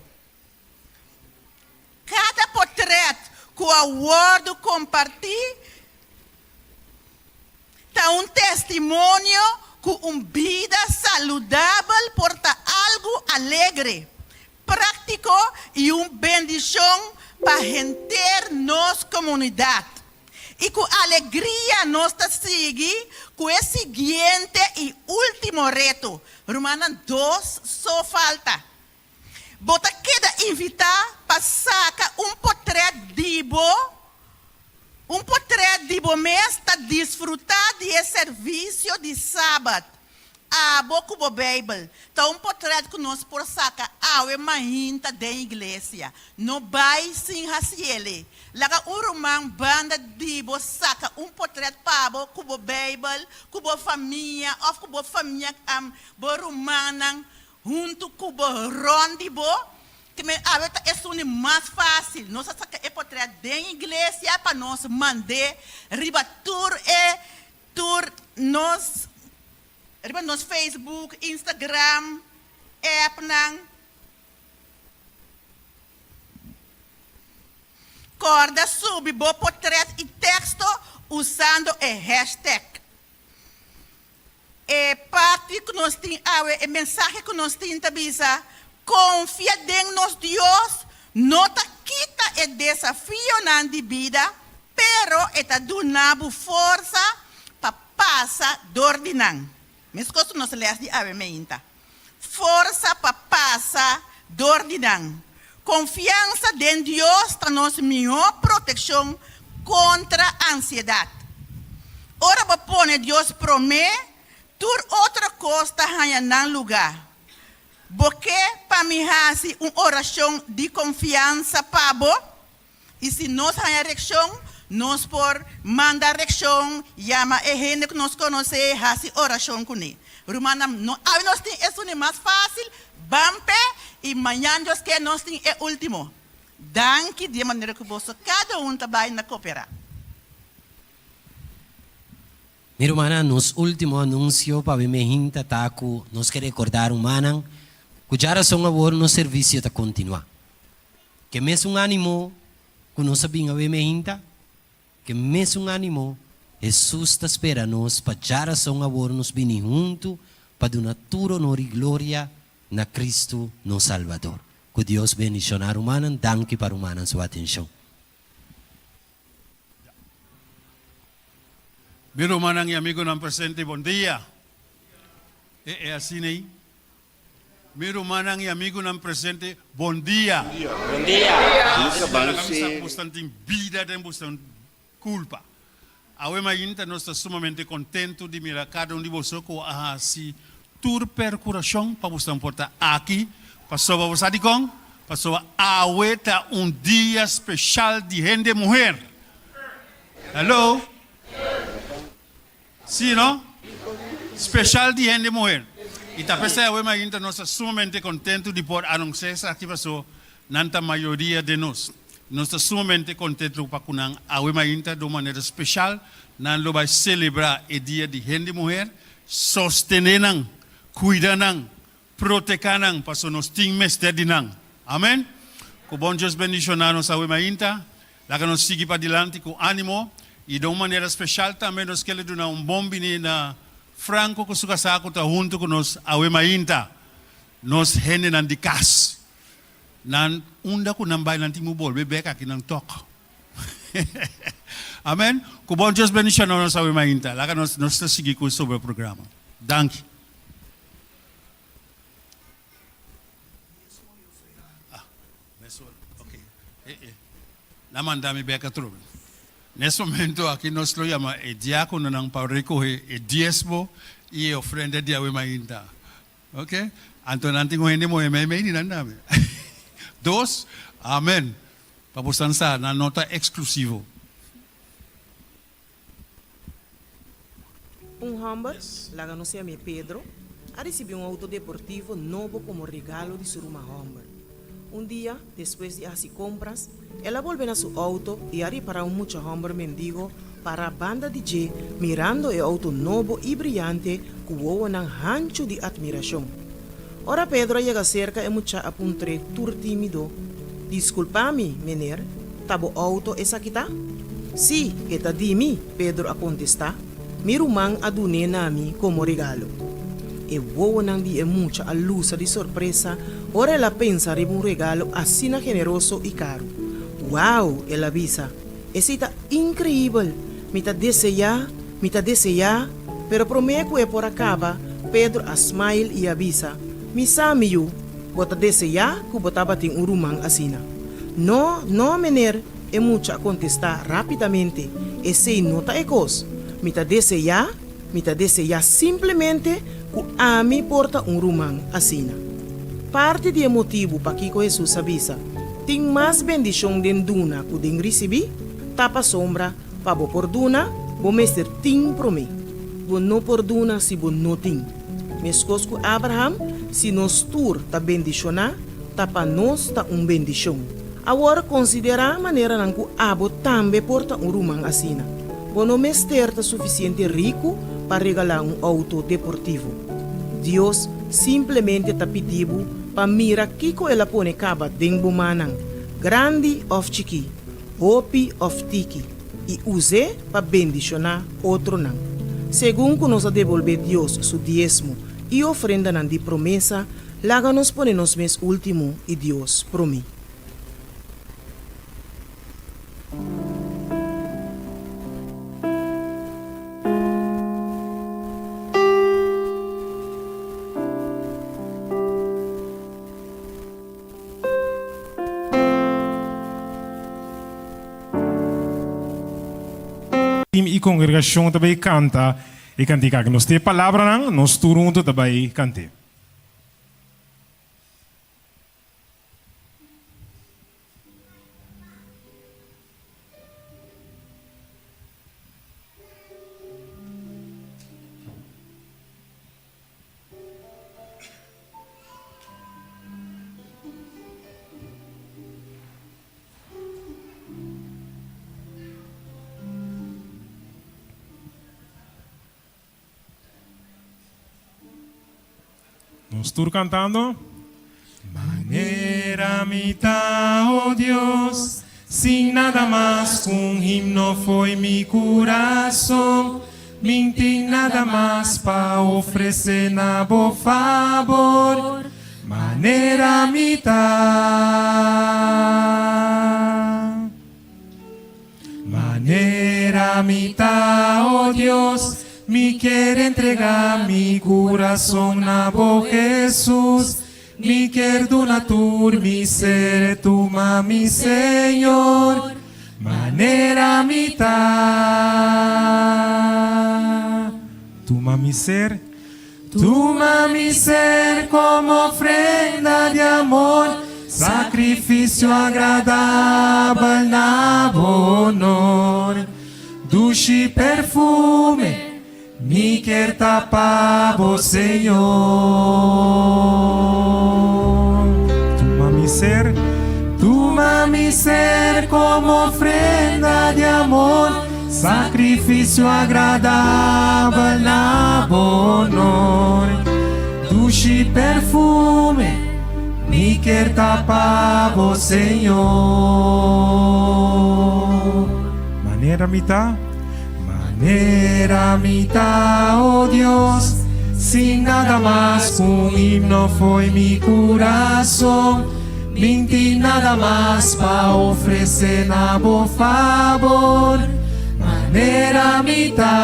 Kada potrèt ku a wòrdu kompartí ta un testimonio ku un bida saludabel por ta algu alegre, práktiko i un bendishon pa henter nos komunidat. I ku alegria nos ta sigui ku e siguiente i último reto. Rumannan, dos so falta. Bo ta keda invitá pa saka un potrèt di bo, un potrèt di bo mes ta disfrutá di e servisio di Sabat. Abo ku bo Beibel ta un potrèt ku nos por saka awe mainta den iglesia. No bai sin hasiele. Laga un ruman banda di bo saka un potrèt pa bo ku bo Beibel, ku bo famia òf ku bo famia, bo rumannan huntu ku bo rònt di bo. Ke men awe ta esun di mas fásil. Nos a saka e potrèt den iglesia pa nos mand'é riba tur e Tur nos riba nos Facebook, Instagram, appnan. Kòrda subi bo potrèt i teksto usando e hashtag. E parti ku nos tin awe, e mensahe ku nos tin ta bisa, Konfia den nos Dios no ta kita e desafionan di bida, Pero e ta duna bo forsa pa pasa dor di nan. Meskos ku nos les di awe meinta. Forsa pa pasa dor di nan. Konfiansa den Dios ta nos mihó protekshon kontra ansiedat. Ora bo pone Dios promé, tur otro kos ta haña nan lugá. Bo ke pa mi hasi un orashon di konfiansa pa bo? I si nos haña reakshon, nos por manda reakshon, yama e hende ku nos konosé, hasi orashon kuné. Rumannan, no awe nos tin esun di mas fásil, ban p'e, i mañan Dios ke nos tin e último. Danki di e manera ku boso kada un ta bai na koperá. Mi rumannan, nos último anunsio pa mi mehinta ta ku nos ke rekordá rumannan ku djarason awor nos servisio ta kontinuá. Ke mesun ánimo ku nos a bin awe meinta, ke mesun ánimo Hesus ta spera nos pa djarason awor nos bini huntu pa duna tur onor i gloria na Kristu nos Salbador. Ku Dios bendishoná rumannan. Danki pa rumannan su atenshon. Mi rumannan i amigunan presente, bon dia. E e asina ei. Mi rumannan i amigunan presente, bon dia. Bon dia. Laga mi sa ku bosnan tin bida den bosnan kulpa. Awe mainta nos ta sumamente kontentu di mira kada un di boso ku a hasi tur perkurashon pa bosnan por ta aki. Pasobra bo sa dikon? Pasobra awe ta un dia speshal di hende muher. Hello? Sí, no? Special di hende muher. Y ta p'esei awe mainta nos ta sumamente contento di por anuncia esaki paso nan ta mayoria den nos. Nos ta sumamente contento pa cu nan awe mainta di un manera special nan lo bay celebra e dia di hende muher, sostene nan, cuida nan, proteca nan paso nos tin mester di nan. Amen. Cu bon Dios bendiciona nos awe mainta. Laga nos sigui padilanti cu animo y den un manera special tambe nos kere duna un bon bini na Franco cu su casa cu ta hunto cu nos awe mainta. Nos hendenan di cas. Nan unda cu nan bay nan tin cu bolbe bek aki nan tok. Amen. Ku bon Dios bendishoná nos awe mainta. Laga nos nos ta sigui ku sobre programa. Danki. Ah, mesora. Ok. Eh, eh. Nan manda mi bek atrobe. Nes momento aki nos lo yama e diakononan pa rekohe e diesmo i e ofrenda di awe mainta. Ok. Anto nan tin un hende muhé meimei di nan tambe. Dos. Amen. Pa bosan sa, nan no ta eksklusivo. Un hòmber, laga nos yam'é Pedro, a risibí un outo deportivo nobo komo regalo di su ruman hòmber. Un dia, despues di a hasi kompras, el a bolbe na su outo i a ripará un mucha hòmber mendigo pará banda di dje mirando e outo nobo i briante ku wowonan hanchu di atmirashon. Ora Pedro a yega serka e mucha a puntr'é tur tímido, Diskulpá mi, mener, ta bo outo esaki ta? Sí, e ta di mi, Pedro a kontestá, mi ruman a dun'é na mi komo regalo. E wowonan di e mucha a lusa di sorpresa ora el a pensa riba un regalo asina generoso i karu. Wow! el a bisa, esei ta inkreibel! Mi ta deseá, mi ta deseá! Pero promé ku e por a kaba, Pedro a smail i a bisa, Mi sa, mi yu, bo ta deseá ku bo tabatin un ruman asina. No, no, mener, e mucha a kontestá rápidamente, esei no ta e kos. Mi ta deseá, mi ta deseá simplemente ku ami por ta un ruman asina. Parti di e motibu pakiko Hesus a bisa, Tin mas bendishon den duna ku den risibí, ta pasobra Pa bo por duna, bo mester tin promé. Bo no por duna si bo no tin. Meskos ku Abraham, si nos tur ta bendishoná, ta pa nos ta un bendishon. Awor konsiderá maneranan ku abo tambe por ta un ruman asina. Bo no mester ta sufisiente riku pa regalá un outo deportivo. Dios simplemente ta pidi bo pa mira kiko el a pone kaba den bo mannan, grandi òf chikí. hopi òf tiki, i us'é pa bendishoná otronan. Segun ku nos a debolbé Dios su diesmo i ofrendanan di promesa, laga nos pone nos mes último i Dios promé. Team i kongregashon ta bai kanta e kantika aki. Nos tin e palabranan, nos tur huntu ta bai kant'é. Nos tur cantando. Manera mi ta, oh Dios, sin nada mas c'un himno fo'i mi curason. Min tin nada mas pa ofresé na bo fabor, manera mi ta. Manera mi ta, oh Dios, mi kier entregá mi kurason na bo, Hesus. Mi kier duna tur mi ser, tuma mi Señor, manera mi ta. Tuma mi ser, tuma mi ser como ofrenda di amor, sacrificio agradabel na bo honor. Dushi perfume. Mi kier ta pa bo Señor. Tuma mi ser, tuma mi ser como ofrenda di amor, sacrificio agradabel na bo honor. Dushi perfume, mi kier ta pa bo Señor. Manera mi ta. Manera mi ta, oh Dios, sin nada mas ku un himno fo'i mi kurason, min tin nada mas pa ofresé na bo fabor. Manera mi ta.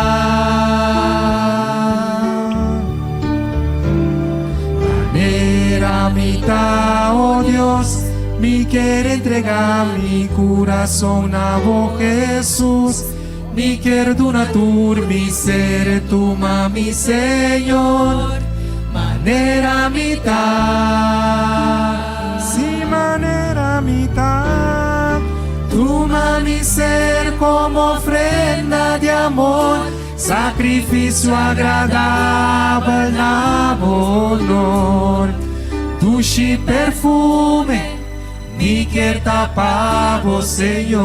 Manera mi ta, oh Dios, mi kier entrega mi curason na bo Jesus. Mi kier duna tur mi ser, tuma mi Señor, manera mi ta. Si manera mi ta, tuma mi ser como ofrenda di amor, sacrificio agradabel na bo honor. Dushi perfume. Mi kier ta pa bo Señor.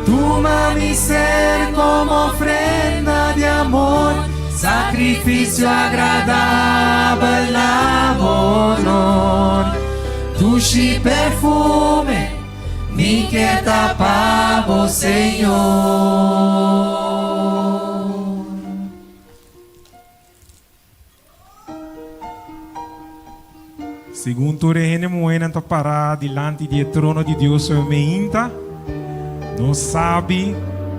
Tuma mi ser como ofrenda di amor, sacrificio agradabel na bo honor. Dushi perfume, mi kier ta pa bo Señor. Segun tur e hende muhénan ta pará dilanti di e trono di Dios awe meinta, nos sabi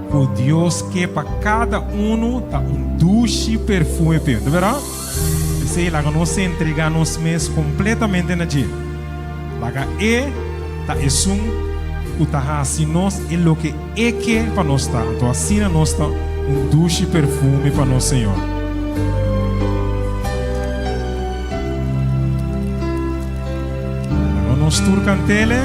ku Dios ke pa kada unu ta un dushi perfume p'e. Ta bèrdat? P'esei laga nos entregá nos mes kompletamente na dje. Laga E ta esun ku ta hasi nos e loke E ke pa nos ta, anto asina nos ta un dushi perfume pa nos Señor. Laga nos tur cantele.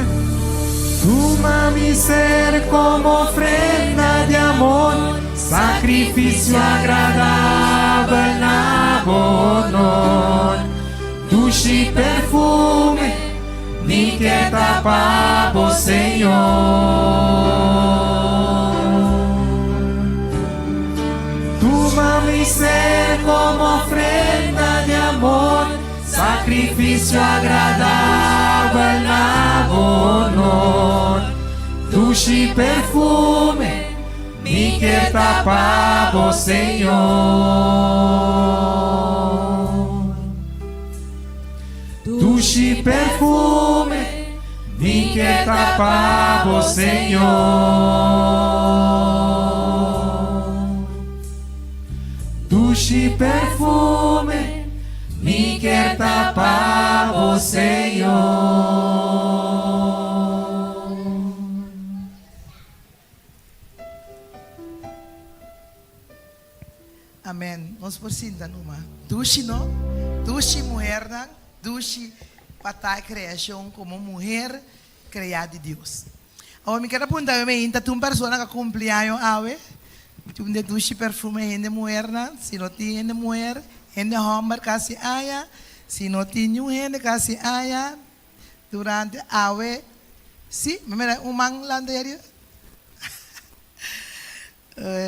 Tuma mi ser como ofrenda di amor, sacrificio agradabel na bo honor. Dushi perfume. Mi ke ta pa bo Señor. Tuma mi ser como ofrenda di amor, sacrificio agradabel na bo honor. Dushi perfume, mi ke ta pa bo Señor. Dushi perfume mi ke ta pa bo Señor. Dushi perfume mi ke ta pa bo Señor. Amen nos por sinta numa. Dushi no? Dushi muhernan, dushi pa ta e creacion como muher crea di Dios. Awor mi kier a punta mi ainda tin un persona cu a cumpli año awe? Tin un de dushi perfume hende muhernan? Si no tin hende muher, hende homber casi aña, si no tin niun hende casi aña durante awe, si, mi mira un man lanta ahí ariba.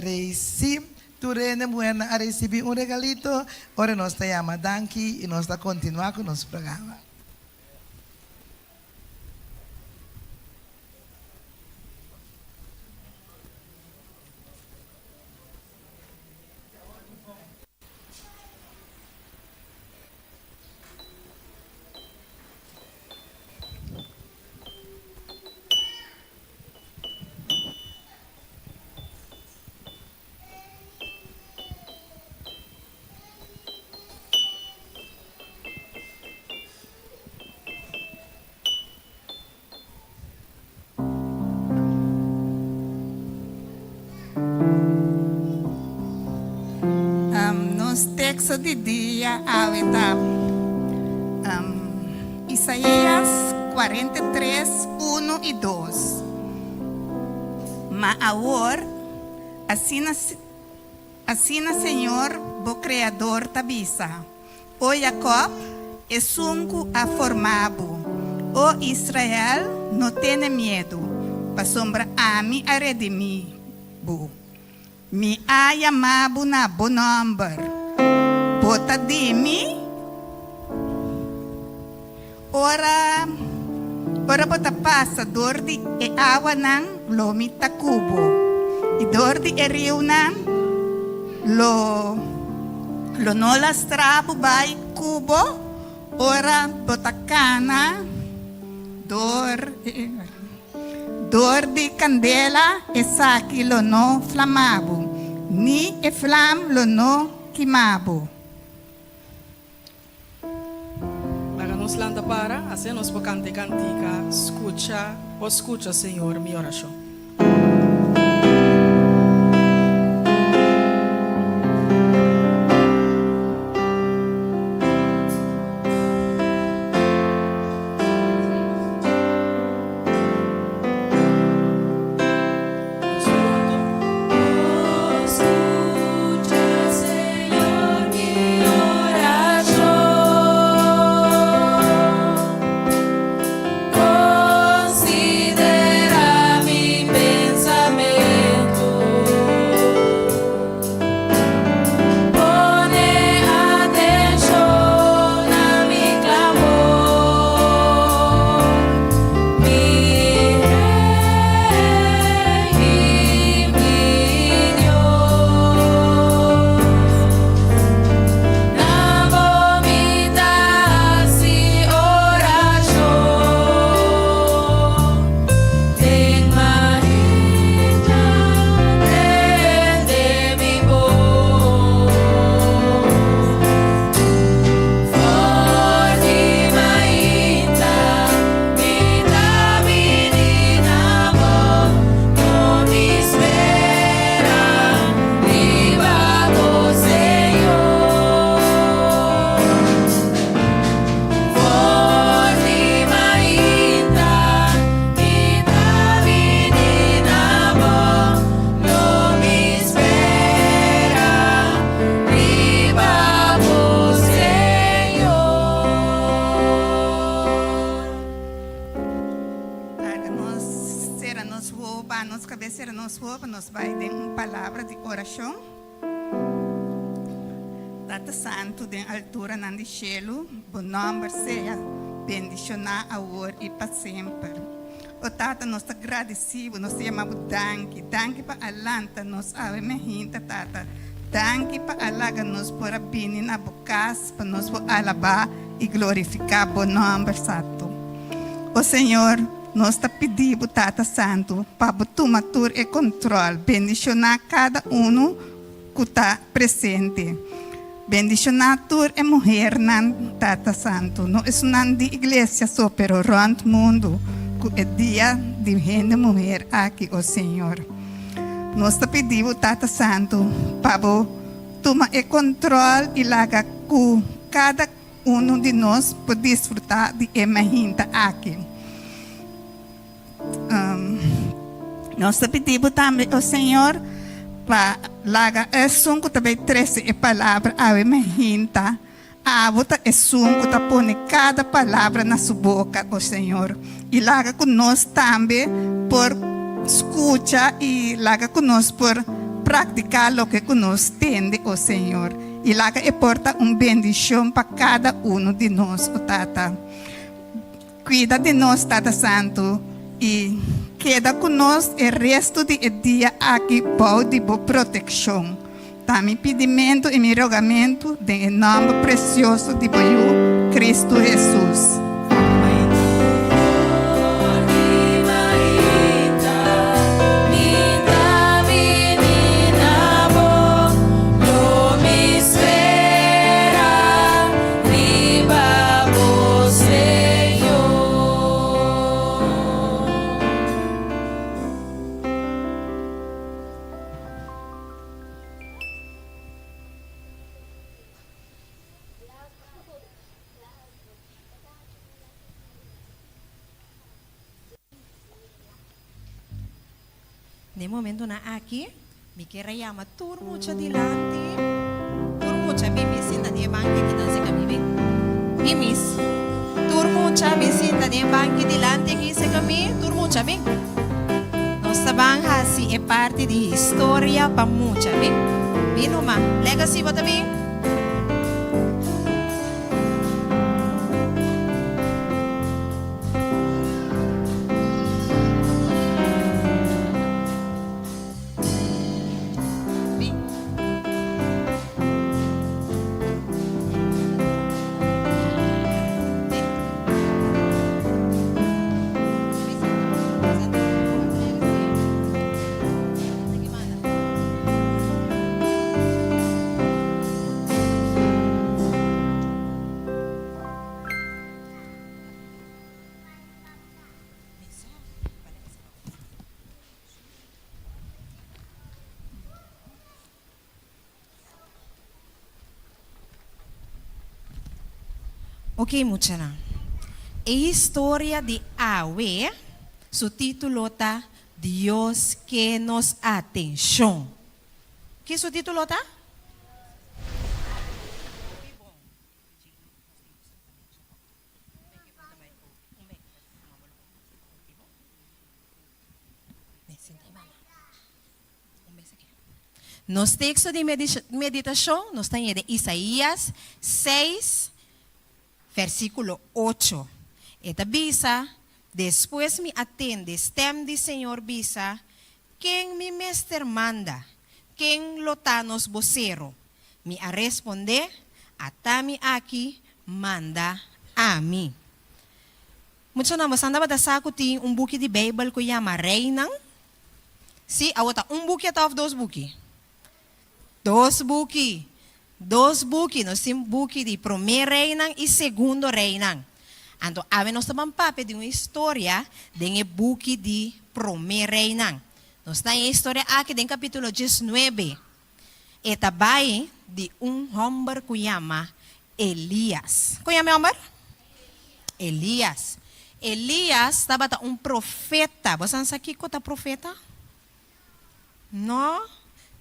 Reci, Tur hende muhernan a ricibi un regalito, ora nos ta yama danki y nos ta continua cu nos programa. Nos teksto di dia awe ta Isaías 43, 1 i 2. Ma awor, asina asina Señor bo Kreador ta bisa, O Jakòb, esun ku a forma bo, o Israel, no tene miedu, pasobra ami a redimí bo. Mi a yama bo na bo nòmber. Bo ta di mi. Ora ora bo ta pasa dor di e awanan, lo mi ta ku bo, i dor di e riunan, lo lo no lastra bo bai ku bo ora bo ta kana dor e. Dor di kandela esaki lo no flama bo, ni e flam lo no kima bo. Laga nos lanta para, asina nos por kanta e kantika, Skucha, o skucha, Señor, mi orashon. Laga nos sera nos wowo, baha nos kabes, sera nos wowo pa nos bai den un palabra di orashon. Tata Santu den alturanan di shelu, bo nòmber sea bendishoná awor i pa semper. O Tata, nos ta gradisí bo, nos ta yama bo danki. Danki pa a lanta nos awe mehinta, Tata. Danki pa a laga nos por a bini na bo kas pa nos por alabá i glorifiká bo nòmber santu. O Señor, nos ta pidi bo, Tata Santu, pa bo tuma tur e kontròl. Bendishoná kada unu ku ta presente. Bendishoná tur e muhernan, Tata Santu, no esunnan di iglesia so, pero rònt mundu, ku e dia di hende muher aki, o Señor. Nos ta pidi bo, Tata Santu, pa bo tuma e kontròl i laga ku kada unu di nos por disfrutá di e mahinta aki. Nos ta pidi bo tambe, o Señor, pa laga esun ku ta bai trese e palabra awe mahinta, abo ta esun ku ta pone kada palabra na su boka, o Señor, i laga ku nos tambe por skucha i laga ku nos por praktiká loke ku nos tende, o Señor, i laga e por ta un bendishon pa kada unu di nos, o Tata. Cuida di nos, Tata Santu, y keda cu nos e resto di e dia aki bou di bo proteccion. Ta mi pidimento y mi rogamento den e nomber precioso di bo Yu, Cristo Jesus. Riba bo Señor. Den momentonan aki mi kier a yama tur mucha dilanti, tur mucha bin bin sinta den e banki aki nan seka mi bin. Bin mis. Tur mucha bin sinta den e banki dilanti aki seka mi, tur mucha bin. Nos ta ban hasi e parti di historia pa mucha bin. Bin numa. Legacy bo ta bin? Ok muchanan. E historia di awe su título ta Dios ke nos atenshon. Ki su título ta? Nos teksto di meditashon nos ta haña den Isaías seis, versíkulo ocho. E ta bisa, Despues mi a tende stèm di señor bisa, Ken mi mester manda? Ken lo ta nos bosero? Mi a respondé, Ata mi aki, manda ami. Muchanan, boso tabata sa ku tin un buki di Beibel ku yama Reinan? Sí, awor ta un buki ata òf dos buki? Dos buki. Dos buki. Nos tin buki di Promé Reinan i Segundo Reinan. Anto awe nos ta ban papia di un historia den e buki di Promé Reinan. Nos ta haña e historia aki den kapítulo diesnuebe. E ta bai di un hòmber ku yama Elías. Kon yama e hòmber? Elías. Elías tabata un profeta. Bo sa kiko ta profeta? No?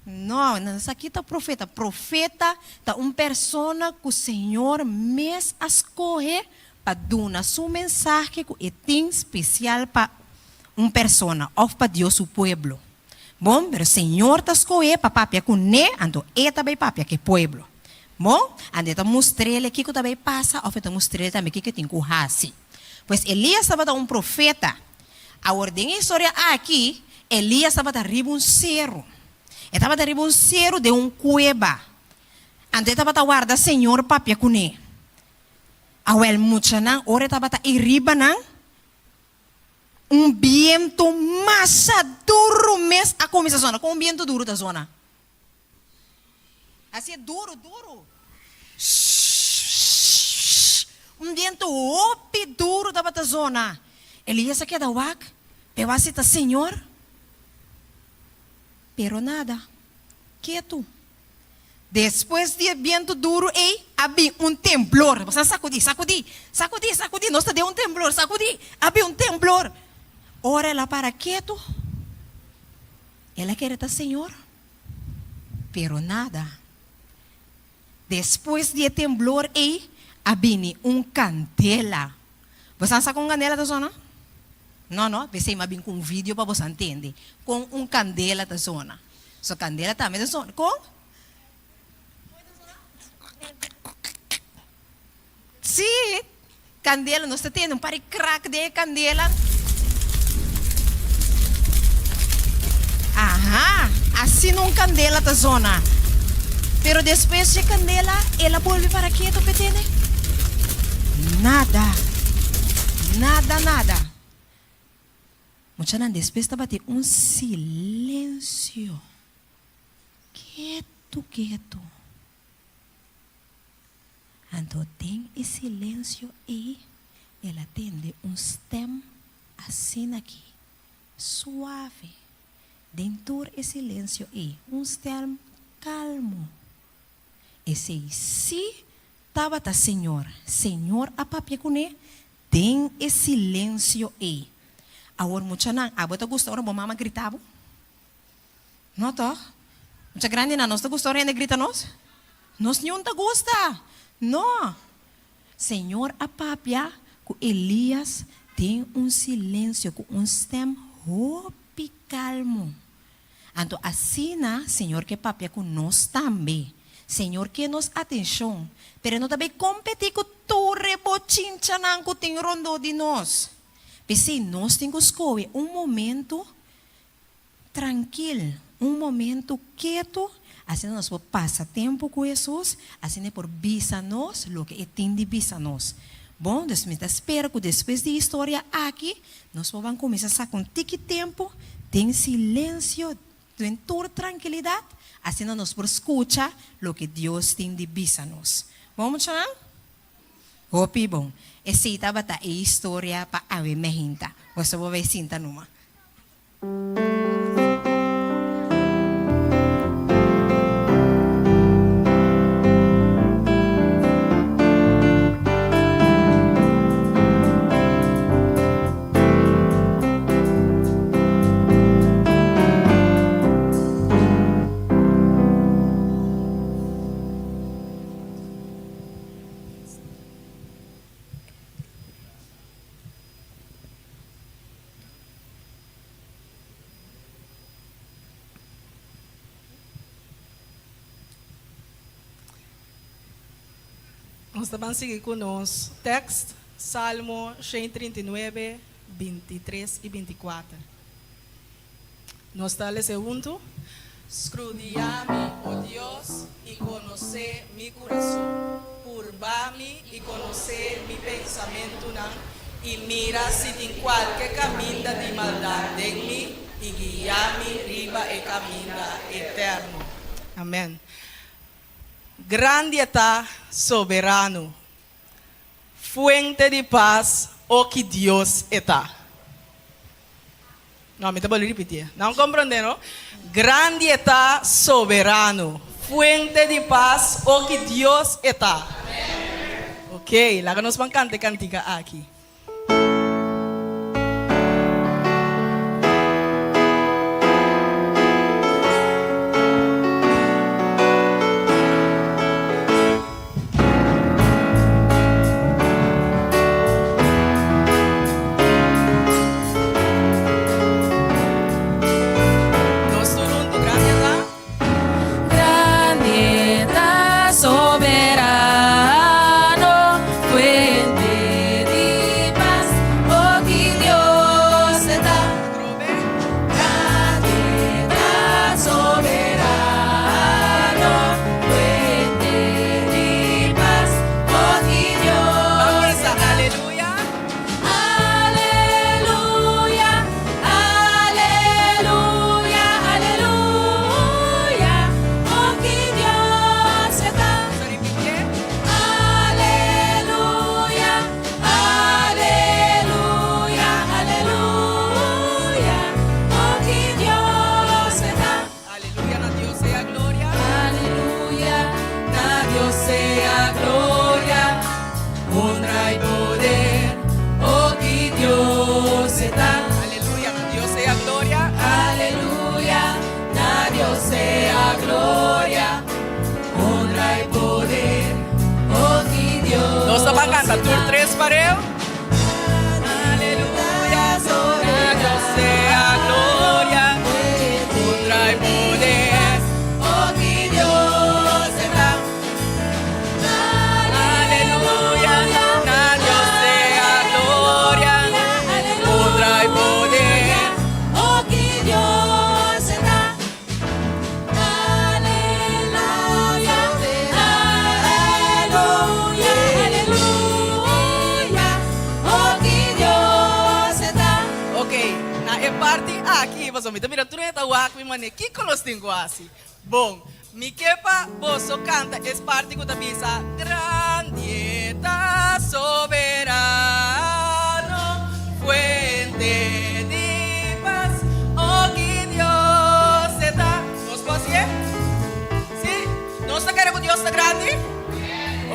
No, nan sa ki ta profeta. Profeta ta un persona ku Señor mes a skohe pa duna su mensahe ku e tin spesial pa un persona òf pa Dios su pueblo. Bon, pero Señor ta skohe pa papia ku ne, anto e ta bai papia ku e pueblo. Bon, anto e ta mustr'el kiko ta bai pasa òf e ta mustr'el tambe kiko e tin ku hasi. Pues Elías tabata un profeta. Awor den e historia aki, Elías tabata riba un seru. E tabata riba un seru den un kueba. Anto e tabata warda Señor papia kuné. Awel muchanan, ora e tabata ei riba nan, un bientu masha duru mes a kuminsá zona. Kon un bientu duru ta zona? Hasié duru, duru. Shhh. Un bientu hopi duru tabata zona. Elías a keda wak, p'e wak si ta Señor. Pero nada. Ketu. Despues di e bientu duru ei, a bin un temblor. Bo sa sakudí, sakudí, sakudí, sakudí. Nos ta den un temblor, sakudí. A bin un temblor. Ora el a para ketu, el a kere ta Señor. Pero nada. Despues di e temblor ei a bini un kandela. Bosan sa kon kandela ta sona? No, no, p'esei mi a bin ku un video pa bosan tende kon un kandela ta sona. So kandela tambe ta sona. Kon? Sí, kandela, nos ta tende un par di krak den e kandela. Aha, asina un kandela ta zona. Pero despues dje kandela, el a bolbe para ketu p'e tende? Nada. Nada, nada. Muchanan, despues tabatin un silensio. Ketu, ketu. Anto den e silensio ei el a tende un stèm asin'akí, suave. Den tur e silensio ei, un stèm kalmo. Esei sí tabata Señor. Señor a papia kuné den e silensio ei. Awor muchanan, abo ta gusta ora bo mama grita bo? No tòg? Mucha grandinan, nos ta gusta ora hende grita nos? Nos niun ta gusta! No! Señor a papia ku Elías den un silensio, ku un stèm hopi kalmu. Anto asina Señor ke papia ku nos tambe. Señor ke nos atenshon, pero e no ta bai kompetí ku tur e bochinchanan ku tin rondó di nos. P'esei nos tin ku skohe un momento Trankil, un momentu ketu, asina nos por pasa tempu ku Hesus, asina e por bisa nos loke e tin di bisa nos. Bon, dus mi ta spera ku despues di historia aki, nos por ban kuminsá saka un tiki tempu den silensio, den tur trankilidat, asina nos por skucha loke Dios tin di bisa nos. Bon, muchanan? Hopi bon. Esei tabata e historia pa awe mehinta. Boso por bai sinta numa. Nos ta ban sigui ku nos tèkst, Salmo 139, 23 i 24. Nos ta lesa huntu. Skrudiá mi, o Dios, i konosé mi kurason. Purba mi i konosé mi pensamentunan, i mira si tin kualke kaminda di maldat den mi, i guia mi riba e kaminda eterno. Amèn. Grandi e ta, Soberano, Fuente di pas, o ki Dios e ta. No, mi ta bolbe ripitié. Nan komprondé, no? Grandi e ta, Soberano, Fuente di pas, o ki Dios e ta. Ok, laga nos ban kanta e kantika aki. Nos tur huntu, grandi e ta. Grandi e ta, soberano, fuente di pas, oh ki Dios e ta. Grandi e ta, soberano, fuente di pas, oh ki Dios e ta. Aleluya. Aleluya, aleluya, aleluya, oh ki Dios e ta. Aleluya, aleluya, aleluya, oh ki Dios e ta. Aleluya, na Dios sea gloria. Aleluya, na Dios sea gloria, honra i poder, oh ki Dios e ta. Aleluya, na Dios sea gloria. Aleluya, na Dios sea gloria, honra i poder, oh ki Dios Nos ta ban kanta e tur ta. tres pareu. Aleluya, na Dios sea gloria, honra i poder. Oh ki Dios e ta. Aleluya, na Dios sea gloria, honra i poder. Oh ki Dios e ta. Aleluya, aleluya, aleluya. Oh ki Dios e ta. Ok, na e parti aki, pasobra mi ta mira tur hende ta wak mi manera, kiko nos tin ku hasi? Bon, mi ke pa boso kanta es parti ku ta bisa, Grandi e ta soberano, fuente di pas, o ki Dios e ta. Nos por hasié? Sí? Nos ta kere ku Dios ta grandi?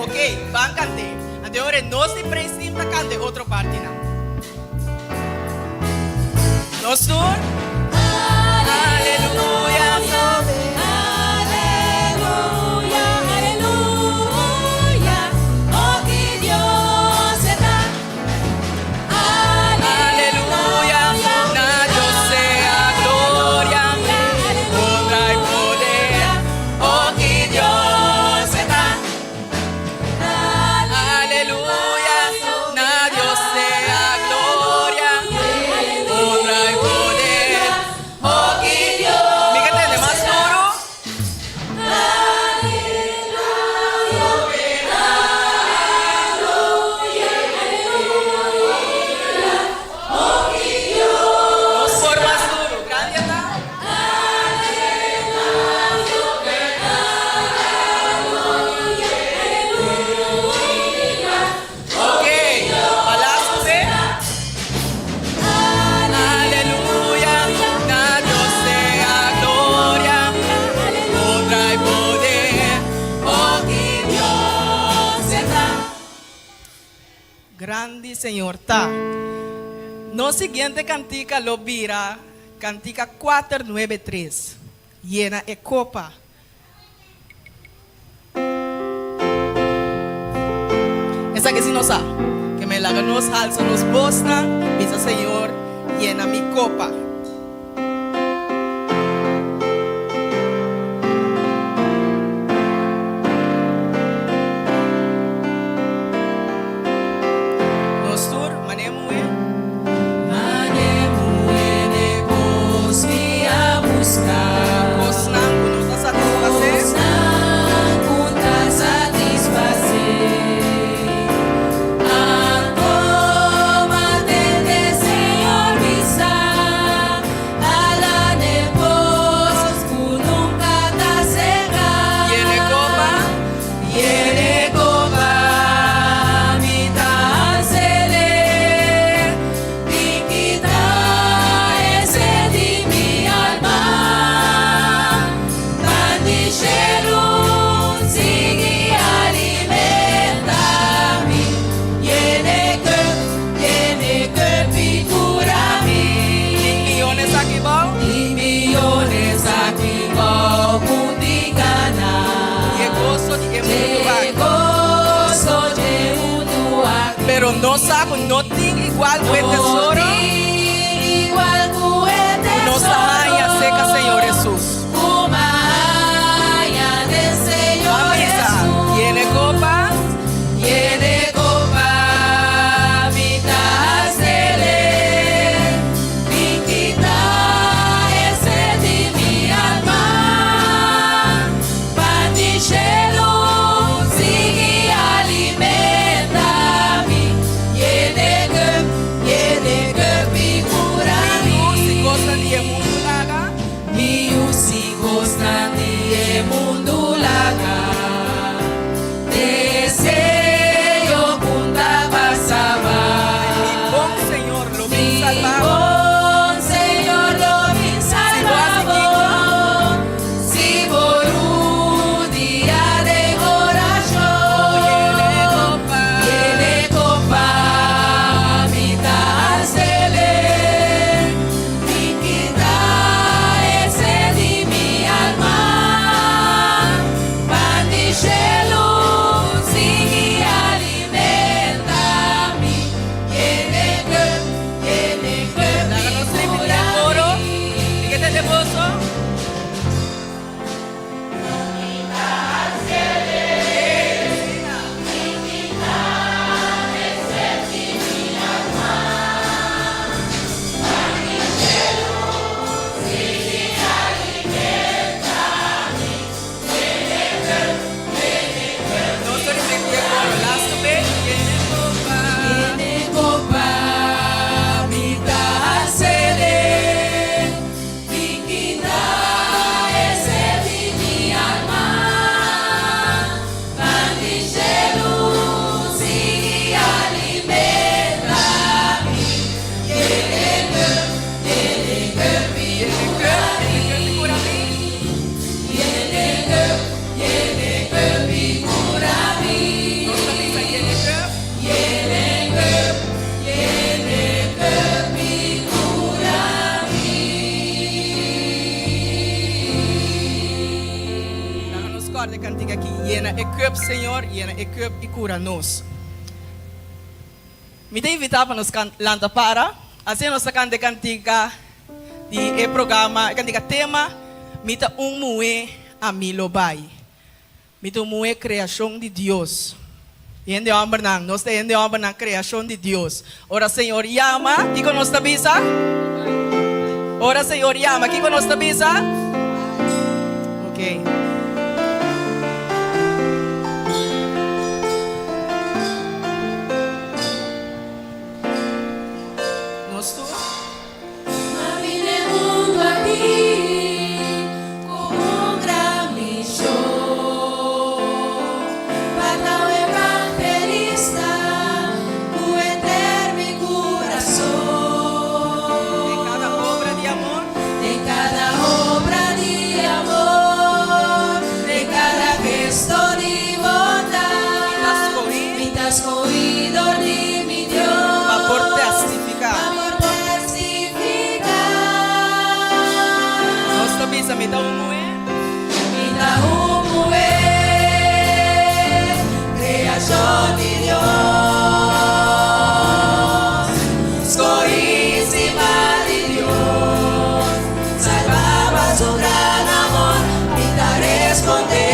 Ok, ban kant'é. Anto e ora e nos di praise team ta kanta e otro partinan. Nos tur. Aleluya, aleluya, aleluya, oh ki Dios e ta. Aleluya, na Dios sea gloria, honra i poder, oh ki Dios e ta. Aleluya, na Dios sea gloria, honra i poder, oh ki Dios Mi ke tende mas duru. Nos por mas duru. Grandi a ta. Ok, palas ku fe. Aleluya, na Dios sea gloria, honra i poder, oh ki Dios e ta. Grandi Señor ta. Nos siguiente kantika lo bira kantika kuater nuebe tres, Yena e kopa. Esaki si nos sa, ke me laga nos halsa nos bosnan, bisa Señor, yena mi kopa. Pero nos sa ku no tin igual ku e tesoro ku nos ta haña serka Señor Hesus. Ban bisa, Yene kopa. Pan di shelu sigui alimenta mi, yene cup, yene cup i cura mi. Mi yu si cosnan di e mundu laga. Mi yu si cosnan di e mundu laga. Deseo cu ta pasa bai. Mi bon Señor lo bin salba bo. Mi bon Señor lo bin salba bo. Si bo rudia den orashon, yene kopa, mi ta harsele, mi kita e sed di mi alma. Pan di shelu sigui alimenta mi, yene cup, yene cup Laga i nos ripití kura e koro. mi. Mi ke tende boso. Nos ta ripití e koro lastu be. Yene kopa. Yene kopa, mi ta harsele, mi kita e sed di mi alma. Pan di shelu sigui alimenta mi, yene cup, yene cup i kura mi. Yene cup, yene cup i kura mi. Nos ta bisa yene cup. Yene cup, yene cup i kura mi. Laga nos kòrda e kantika aki, Yena e cup, Señor, yena e cup i kura nos. Mi ta invitá pa nos lanta para, asina nos ta kanta e kantika di e programa, e kantika tema, Mi ta un muhé, ami lo bai. Mi ta un muhé kreashon di Dios. Hende hòmbernan, nos ta hende hòmbernan kreashon di Dios. Ora Señor yama, kiko nos ta bisa? Ora Señor yama, kiko nos ta bisa? Ok. Nos tur. M'a bin e mundu aki ku un gran mishon, pa ta un evangelista ku henter mi kurason. Den kada obra di amor. Den kada obra di amor, den kada gesto di bondat, mi ta skohí dor di mi Dios. Pa por testifiká. Pa por testifiká. Nos ta bisa, Mi ta un muhé. Mi ta un muhé, kreashon di Dios, skohísima di Dios, salbá pa su gran amor, mi ta respondé,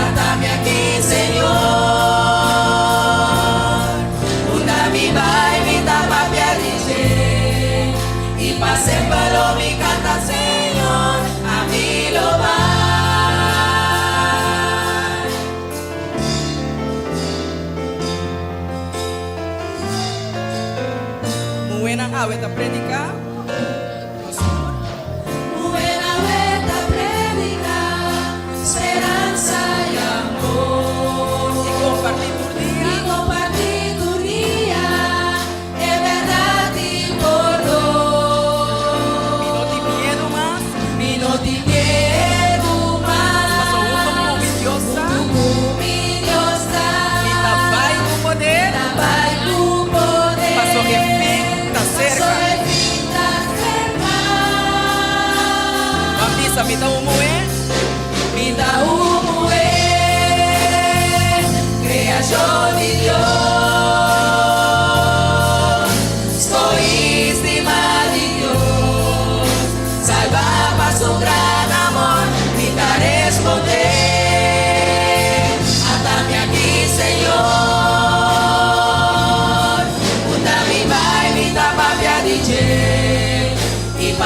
Ata mi aki, Señor. Unda mi bai, mi ta papia di dje, i pa semper lo mi kanta, Señor, ami lo bai. Muhénan awe ta prediká. Nos tur. Muhénan awe ta prediká speransa i amor. I kompartí tur dia. I kompartí tur dia e bèrdat di pordon. Mi no tin miedu mas. Mi no tin miedu mas. Pasobra huntu ku mi Dios ta. Huntu ku mi Dios ta. Mi ta bai ku poder. Mi ta bai ku poder. Pasobra e fin ta serka. Pasobra e fin ta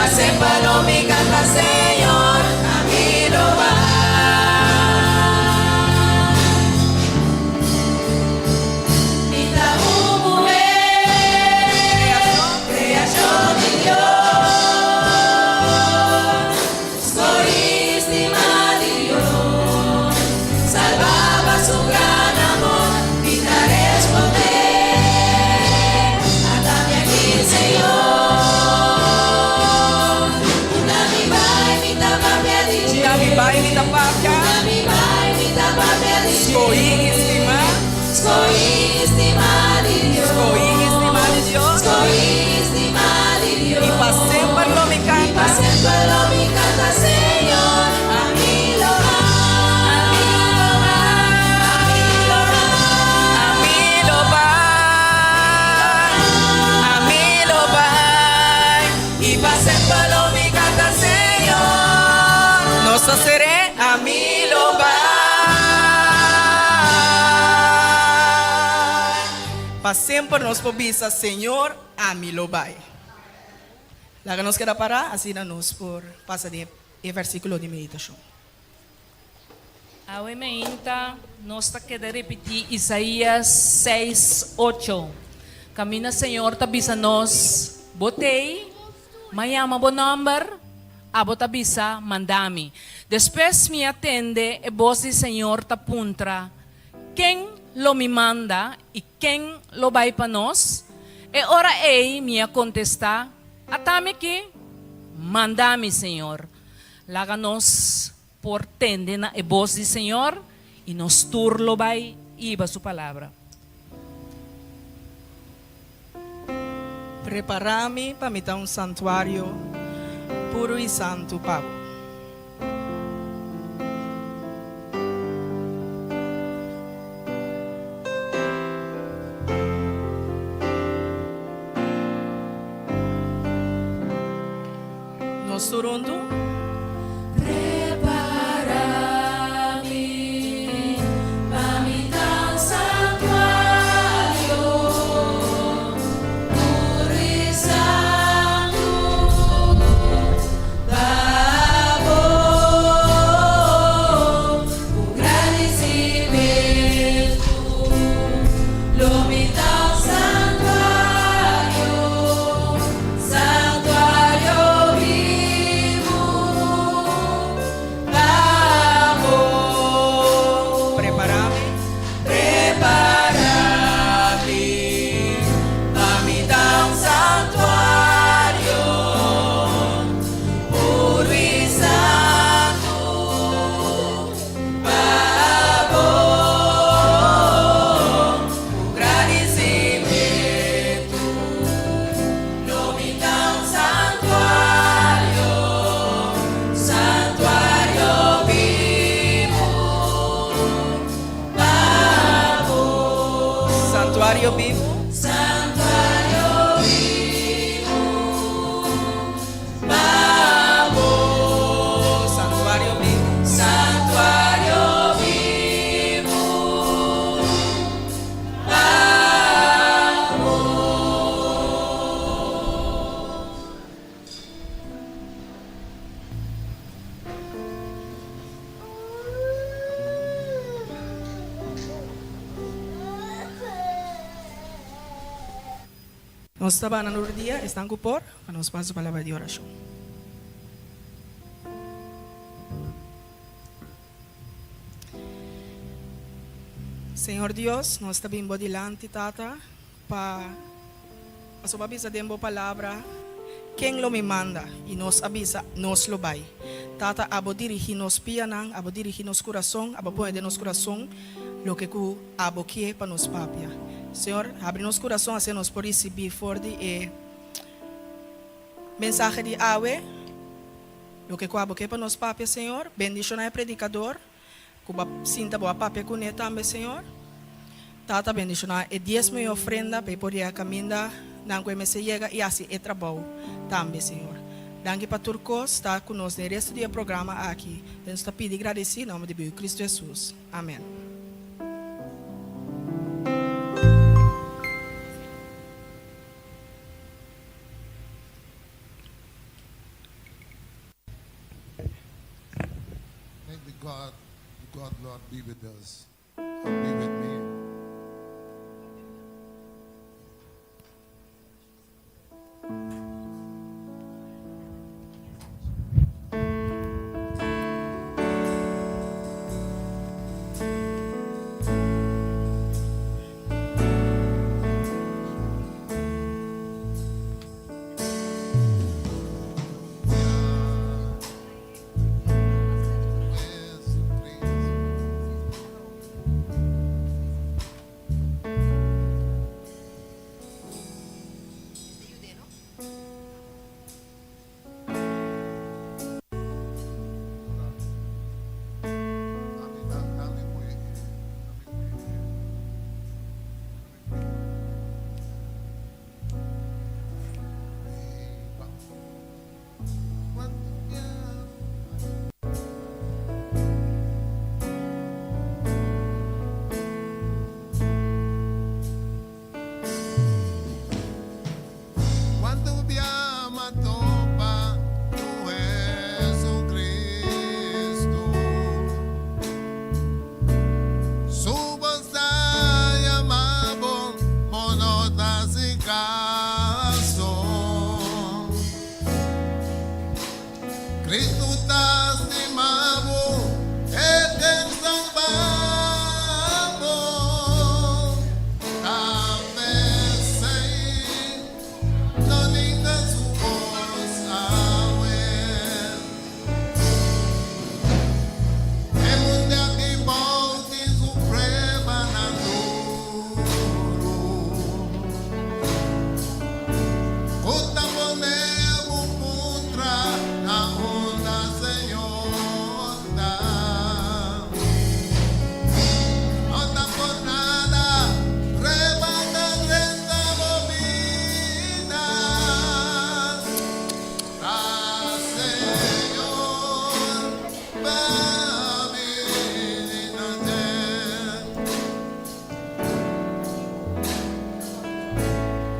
Pa semper lo mi canta Señor, ami lo bai. Mi ta un muher, creacion di Dios, scogi stima di Dios, salba pa su gran amor, mi ta responde, ata mi aki Señor. Unda mi bai mi ta papia di dje. Unda mi bai mi ta papia. Unda mi bai mi ta papia di dje. Scogi i stima. Scogi i stima di Dios. Scogi i stima di Dios. Scogi i stima di Dios. I pa semper lo mi canta. I pa semper lo mi canta Señor, ami lo bai. Ami lo bai. Ami lo bai. Ami lo bai. Ami lo bai. I pa semper lo mi canta Señor. Nos ta ser'é. Ami lo bai. Pa semper nos por bisa Señor, ami lo bai. Laga nos keda pará, asina nos por pasa den e versíkulo di meditashon. Awe meinta nos ta keda ripití Isaías seis, ocho. Kaminda Señor ta bisa nos, Bo t'ei, m'a yama bo nòmber, abo ta bisa, Manda mi. Despues mi a tende e bos di Señor ta puntra, Ken lo mi manda i ken lo bai pa nos? E ora ei mi a kontestá, Ata mi aki, manda mi, Señor. Laga nos por tende na e bos di Señor i nos tur lo bai hiba su palabra. Prepará mi pa mi ta un santuario puru i santu pa bo. Nos tur huntu. Prepara mi pa mi ta un santuario puru i santu pa bo, ku gradisimentu lo mi ta un santuario. Santuario bibu pa bo. Prepara mi. Prepara mi pa mi ta un santuario puru i santu pa bo. Ku gradisimentu. Lo mi ta un santuario, santuario bibu pa bo. Santuario bibu. Santuario bibu pa bo. Santuario bibu. Santuario bibu pa bo. Nos ta bana nur dia, esnan ku por, pa nos pasa palabra di orashon. Señor Dios, nos ta bin bo dilanti, Tata, pa pasobra bo a bisa den bo palabra, Ken lo mi manda? I nos a bisa, Nos lo bai. Tata, abo dirigí nos pianan, abo dirigí nos kurason, abo pone den nos kurason loke ku abo ke pa nos papia. Señor, habri nos kurason asina nos por risibí for di e mensahe di awe. Loke ku abo ke pa nos papia, Señor. Bendishoná e predikador ku bo a sinta bo a papia kuné tambe, Señor. Tata, bendishoná e diesmo i ofrenda pa e por yega kaminda nan ku e mester yega i hasi e trabou tambe, Señor. Danki pa tur kos ta ku nos den resto di e programa aki. Den nos ta pidi i gradisí na nomber di Biu Kristu Hesus. Amen. the God, God Lord be with us, or be with me. Cuanto bia m'a topa cu Jesucristo, Su bos ta yama bo, bo no ta haci caso. Cristo ta stima bo, E kier salba bo. Ta p'esey no ninga su bos awe. E mundo aki bou tin su pruebanan duru. Cu ta pone bo puntra na unda Señor ta. No ta por nada prueba ta drenta bo bida. Ta Señor pa bini na dje.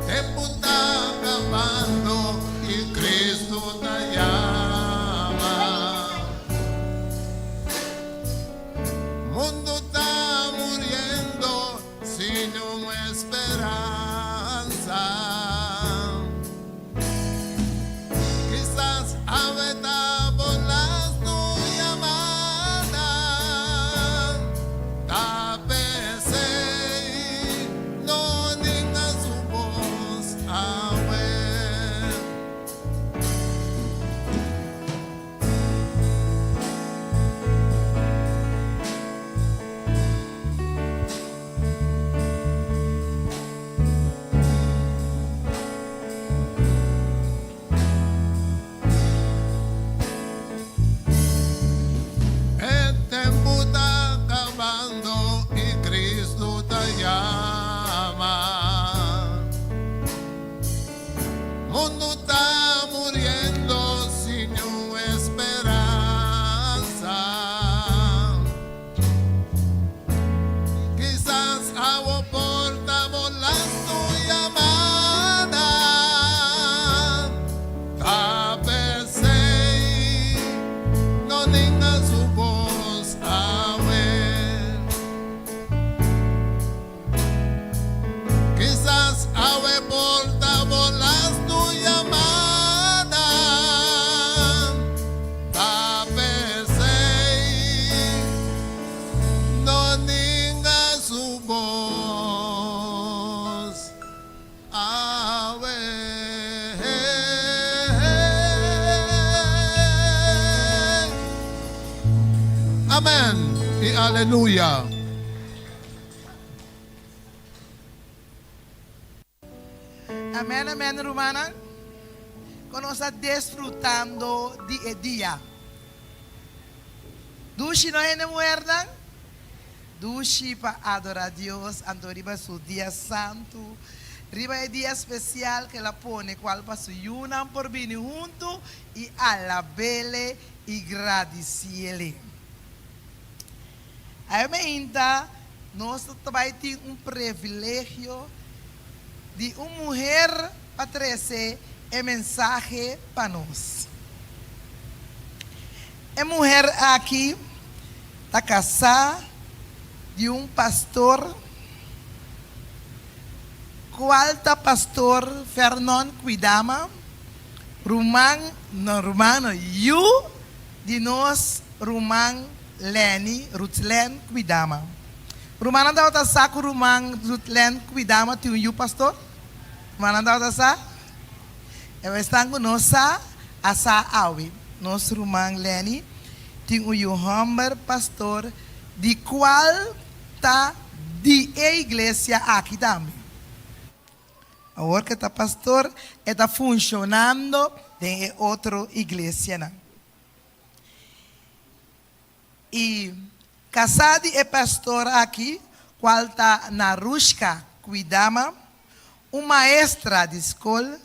Tempu ta kabando i Kristu ta yama. Mundu ta muriendo sin un speransa. Kisas awe ta bo lastu yamada. Ta p'esei no ninga su bos awe. E tempu ta kabando i Kristu ta yama. Mundu ta muriendo sin niun speransa. Kisas awo por ta bo lastu yamada. Ta p'esei no ninga su bos awe. Kisas awe por ta bo lastu yamada. Ta p'esei no ninga su bos awe. Amen i aleluya. Amen amen rumannan con nos ta desfrutando di e dia dushi no hende muhernan dushi pa adora Dios anto riba su dia santu riba e dia special ke el a pone cual pa su yunan por bini hunto y alabele y gradiciele. Awe meinta nos ta bai tin un privilegio di un muher pa trece e mensahe pa nos. E muher aki Ta kasá di un pastor kual ta pastor Fernon Kwidama, ruman, no ruman no, yu di nos ruman Lenny, Ruthlen Kwidama. Rumannan tabata sa ku ruman Ruthlen Kwidama tin un yu pastor? Rumannan tabata sa? E esnan ku no sa, a sa awe. Nos ruman Lenny tin un yu hòmber pastor di kual ta di e iglesia aki tambe. Awor ku e ta pastor, e ta funshonando den e otro iglesianan. I kasá di e pastor aki, kual ta Narushka Kwidama, un maestra di skol,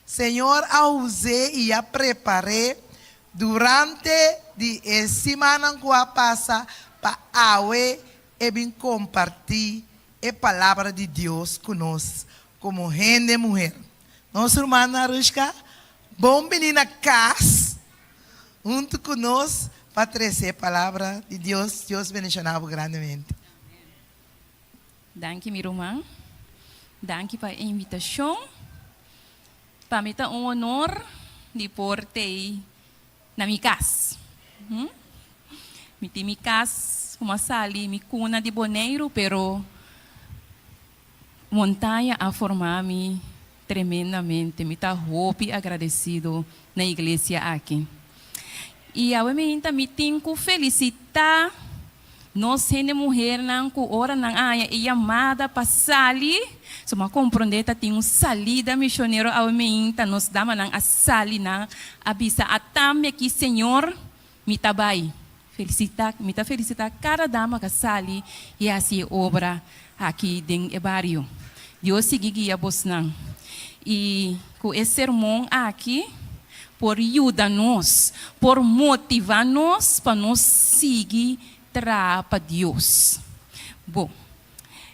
Señor a us'é i a prepar'é durante di e simannan ku a pasa pa awe e bin kompartí e Palabra di Dios ku nos komo hende muher. Nos ruman Narushka, bon bini na kas huntu ku nos pa trese e Palabra di Dios. Dios bendishoná bo grandemente. Danki mi ruman. Danki pa e invitashon. Pa mi ta un honor di por tei na mi kas. Mi tin mi kas ku a sali mi kuna di Boneiru pero montaña a forma mi tremendamente. Mi ta hopi agradesido na iglesia aki. I awe mi hinta mi tin ku felisitá Nos hende muhernan ku ora nan a haña e yamada pa sali, so bo a komprondé ta tin un salida mishonero awe meinta nos damanan a sali nan a bisa atami aki Señor mi ta bai. Felisitá mi ta felisitá kada dama ku a sali i hasi e obra aki den e bario. Dios sigui guia bosnan i ku e sermon aki. Por yuda nos, por motivá nos pa nos sigui traha pa Dios. Bo,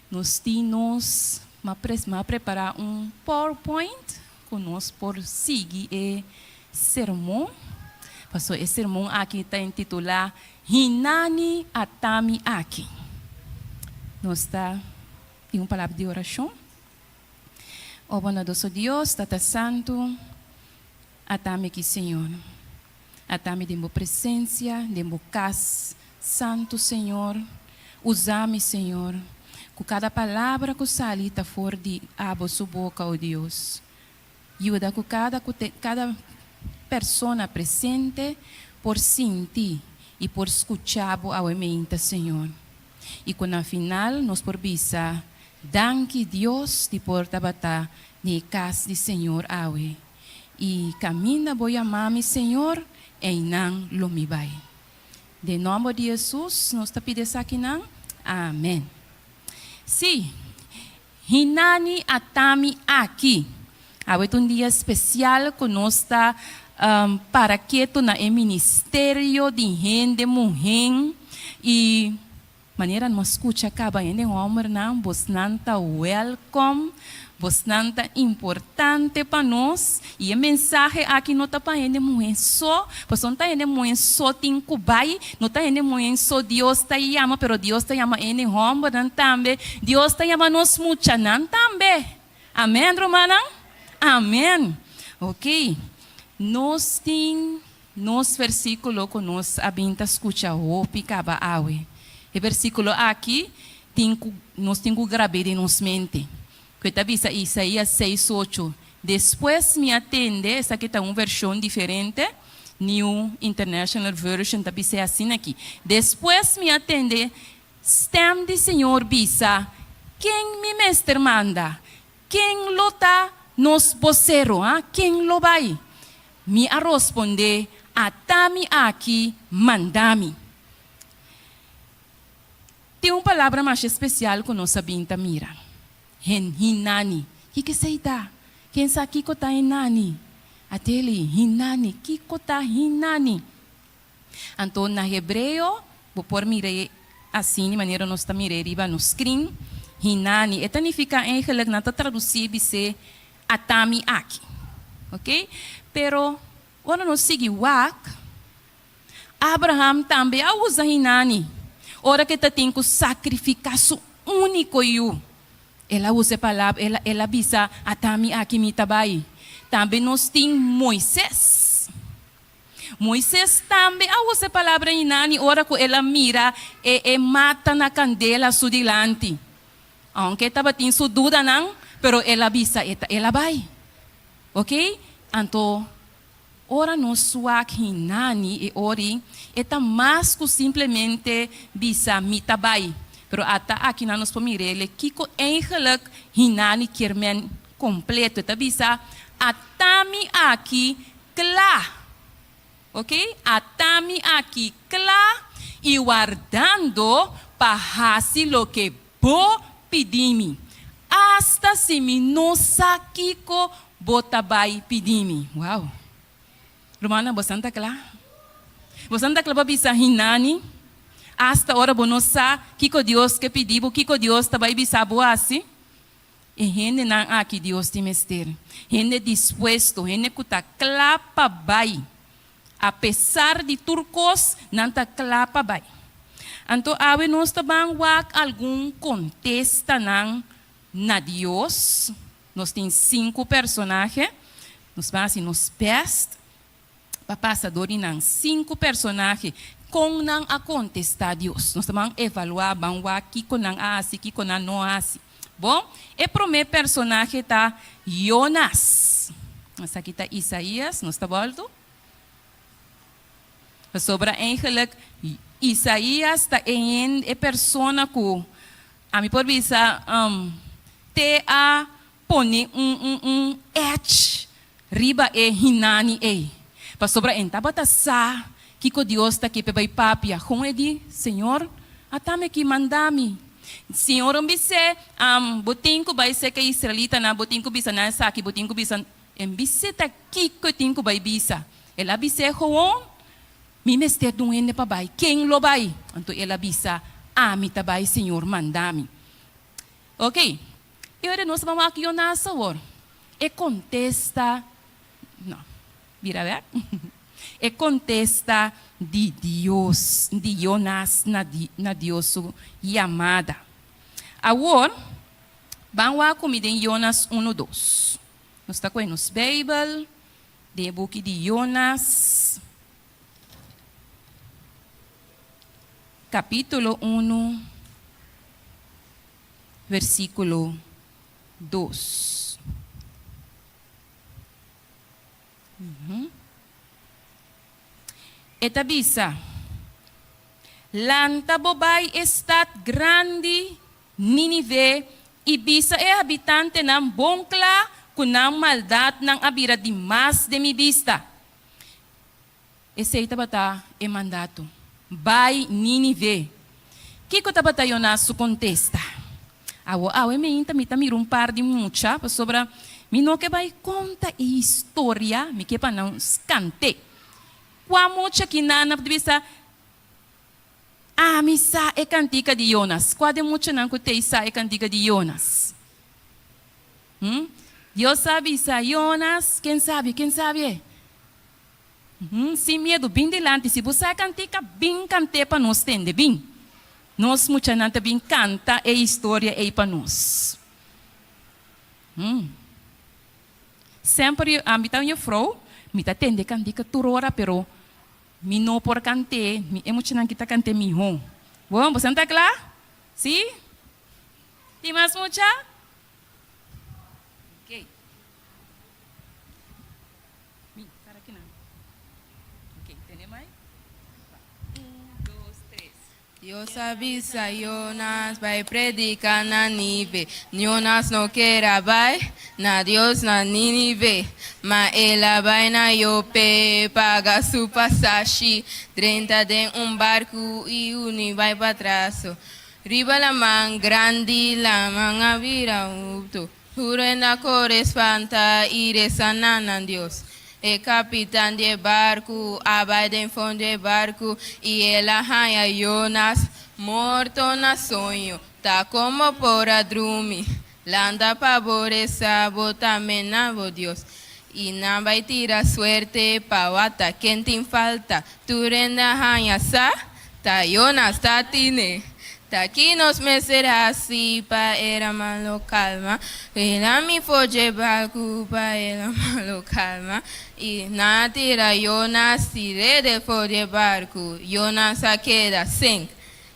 nos tin nos m'a prepará un PowerPoint ku nos por sigui e sermon, pasobra e sermon aki ta intitulá Hinani Atami Aki. Nos ta tin un palabra di orashon. O bondadoso Dios, Tata Santu, atami aki, Señor. Atami den Bo presencia, den Bo cas santu, Señor. Usa mi, Señor, cu cada palabra cu sali ta for di Abo su boca, o Dios. Yuda cu cada cu te, cada persona presente por sinti y por scucha Bo awe meinta, Señor. Y cu na final nos por bisa, Danki Dios di por tabata den e kas di Señor awe, i kaminda bo yama mi Señor, einan lo mi bai. Den nòmber di Hesus nos ta pidi esakinan. Amen. Sí, hinani atami aki. Awe ta un dia spesial ku nos ta para ketu na e ministerio di hende muhén i Manera no a scucha caba hende hombernan, bosnan ta welcome, bosnan ta importante pa nos y e mensahe aki no ta pa hende muhe so, pasobra no ta hende muhe so tin cu bay, no ta hende muhe so Dios ta yama, pero Dios ta yama hende hombernan tambe, Dios ta yama nos muchanan tambe. Amen rumannan? Amen. Ok, nos tin Nos versíkulo ku nos a bin ta skucha hopi kaba awe. E versíkulo aki tin ku nos tin ku grab'é den nos mente. Ku e ta bisa Isaías seis ocho, Despues mi a tende, esaki ta un vershon diferente, New International Version ta bis'é asina aki, Despues mi a tende stèm di Señor bisa, Ken mi mester manda? Ken lo ta nos bosero, ha? Ken lo bai? Mi a rospondé, Ata mi aki, manda mi. Tin un palabra masha spesial ku nos a bin ta mira, hen, hinani. Kiko esei ta? Ken sa kiko ta hinani? Ateli, hinani, kiko ta hinani? Anto na hebreo bo por mira e asina manera nos ta mira e riba nos screen, hinani. E ta nifiká eigenlijk, nan ta tradusí bis'é ata mi aki. Ok? Pero ora nos sigui wak, Abraham tambe a usa hinani. Ora ku e ta tin ku sakrifiká su úniko yu, el a usa e palabra, el a, el a bisa, Ata mi aki, mi ta bai. Tambe nos tin Moises. Moises tambe a usa e palabra inani ora ku el a mira e e mata na kandela su dilanti. Aunke e tabatin su dudanan, pero el a bisa e ta el a bai. Oke? Anto ora nos wak hinani e ori, e ta mas ku simplemente bisa mi ta bai. Pero ata akinan nos por mir'é kiko eigenlijk hinani kier men kompleto. E ta bisa, Ata mi aki kla. Ok, ata mi aki kla i wardando pa hasi loke bo pidi mi, asta si mi no sa kiko bo ta bai pidi mi. Wow! Rumannan, bosan ta kla? Bosan ta kla pa bisa hinani? Asta ora bo no sa kiko Dios ke pidi bo, kiko Dios ta bai bisa bo hasi? E hendenan aki Dios tin mester, hende dispuesto, hende ku ta kla pa bai. Apesar di tur kos, nan ta kla pa bai. Anto awe nos ta ban wak algun kontestanan na Dios. Nos tin sinku personahe. Nos ban hasi nos bèst pa pasa dor di nan sinku personahe. Kon nan a kontestá Dios? Nos ta ban evaluá, ban wak kiko nan a hasi, kiko nan no a hasi. Bon, e promé personahe ta Jonas. Esaki ta Isaías, nos ta bòltu? Pasobra eigenlijk Isaías ta e hende, e persona ku ami por bisa te a pone un un un edge riba e hinani ei. Pasobra e tabata sa kiko Dios ta ke p'e bai papia. Kon e di, Señor, ata mi aki, manda mi. Señor a bis'é, Bo tin ku bai serka e israelitanan, bo tin ku bisa nan esaki, bo tin ku bisa. E bis'é ta kiko e tin ku bai bisa. El a bis'é, Gewoon, mi mester di un hende pa bai. Ken lo bai? Anto el a bisa, Ami ta bai, Señor, manda mi. Oke, e ora nos ta wak Jonas awor. E kontesta, no, bira bek. E kontesta di Dios, di Jonas na na Dios su yamada. Awor, ban wak ku mi den Jonas unu dos. Nos ta kohe nos Beibel den e buki di Jonas, kapítulo unu. versíkulo dos. E ta bisa, Lanta bo bai e stat grandi Nínive i bisa e habitantenan bon kla ku nan maldatnan a bira di mas den mi bista. Esei tabata e mandato, Bai Nínive. Kiko tabata Jonás su kontesta? Awo awe meinta mi ta mira un par di mucha pasobra mi no ke bai konta e historia, mi ke pa nan skant'é. Kua mucha ki nan a bisa, Ami sa e kantika di Jonas? Kua den muchanan ku tei sa e kantika di Jonas? Hm? Dios a bisa Jonas, Ken sabi? Ken sabi? Sin miedu, bin dilanti. Si bo sa kantika, bin kant'é pa nos tende. Bin. Nos muchanan ta bin kanta e historia ei pa nos. Semper ami ta un jufrou, mi ta tende kantika tur ora, pero mi no por kant'é. Mi e muchanan ki ta kant'é mihó. Bon, boso ta kla? Si? Tin mas mucha? Oké. Mi, para kinan. Ok, tene mai. Un, dos, tres. Dios a bisa Jonas bai predica na Nínive. Jonas no ker a bai na Dios na Nínive, ma el a bai na Jope, paga su pasashi, drenta den un barku i uni bai pa Traso. Riba laman grandi, laman a bira hupto. Tur hende a kore spanta i resa na nan Dios. E kapitan di e barku a bai den fondo di e barku i el a haña Jonas morto na soño, ta komo por a drumi. Lanta pa bo resa bo tambe na bo Dios. I nan bai tira suerte pa wata ken tin falta. Tur hende a haña sa. Ta Jonas ta tine. Ta ki nos mester hasi pa e laman lo kalma? Hila mi for dje barku pa e laman lo kalma. I nan a tira Jonas tir'é for dje barku. Jonas a keda sink,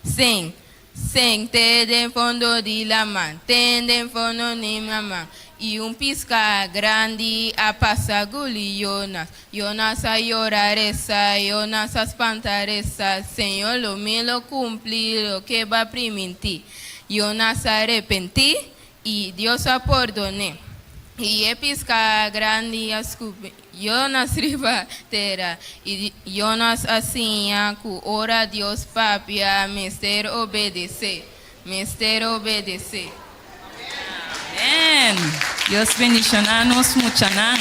sink, sink te den fondo di laman, te den fondo di laman. I un piská grandi a pasa guli Jonas. Jonas a yora resa, Jonas a spanta resa, Señor, lo mi lo kumpli loke b'a primintí. Jonas a repentí, i Dios a pordon'é. I e piská grandi a skupi Jonas riba tera, i Jonas a siña ku ora Dios papia mester obedesé, mester obedesé. Amen! Dios bendiciona nos muchanan.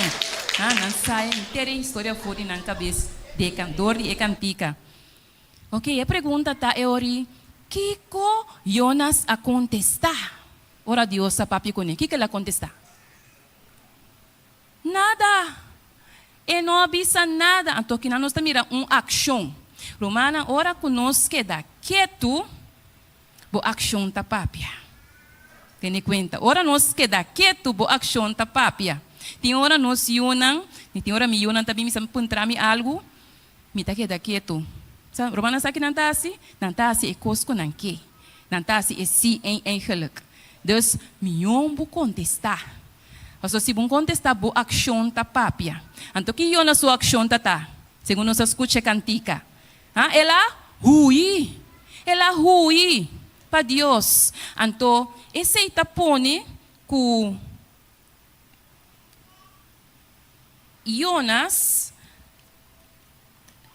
Ah, nan sa henter e historia for di nan cabes de dor di e cantica. Ok, e pregunta ta e ori, kico Jonas a contesta ora Dios a papia cune? Kico el a contesta? Nada! E no a bisa nada. Anto kinan nos ta mira un accion. Rumannan, ora cu nos keda ketu, Bo akshon ta papia. Tene kuenta, ora nos keda ketu, bo akshon ta papia. Tin ora nos yunan, mi tin ora mi yunan ta bin bisa mi puntra mi algu, mi ta keda ketu. Sa, rumannan sa ki nan ta hasi? Nan ta hasi e kos ku nan ke. Nan ta hasi e si ein eigenlijk. Dus, mihó bo kontestá. Pasobra si bo kontestá, bo akshon ta papia. Anto ki Yona su akshon ta ta? Segun nos a skucha e kantika. Ha, el a hui. El a hui pa Dios. Anto esei ta pone ku Jonas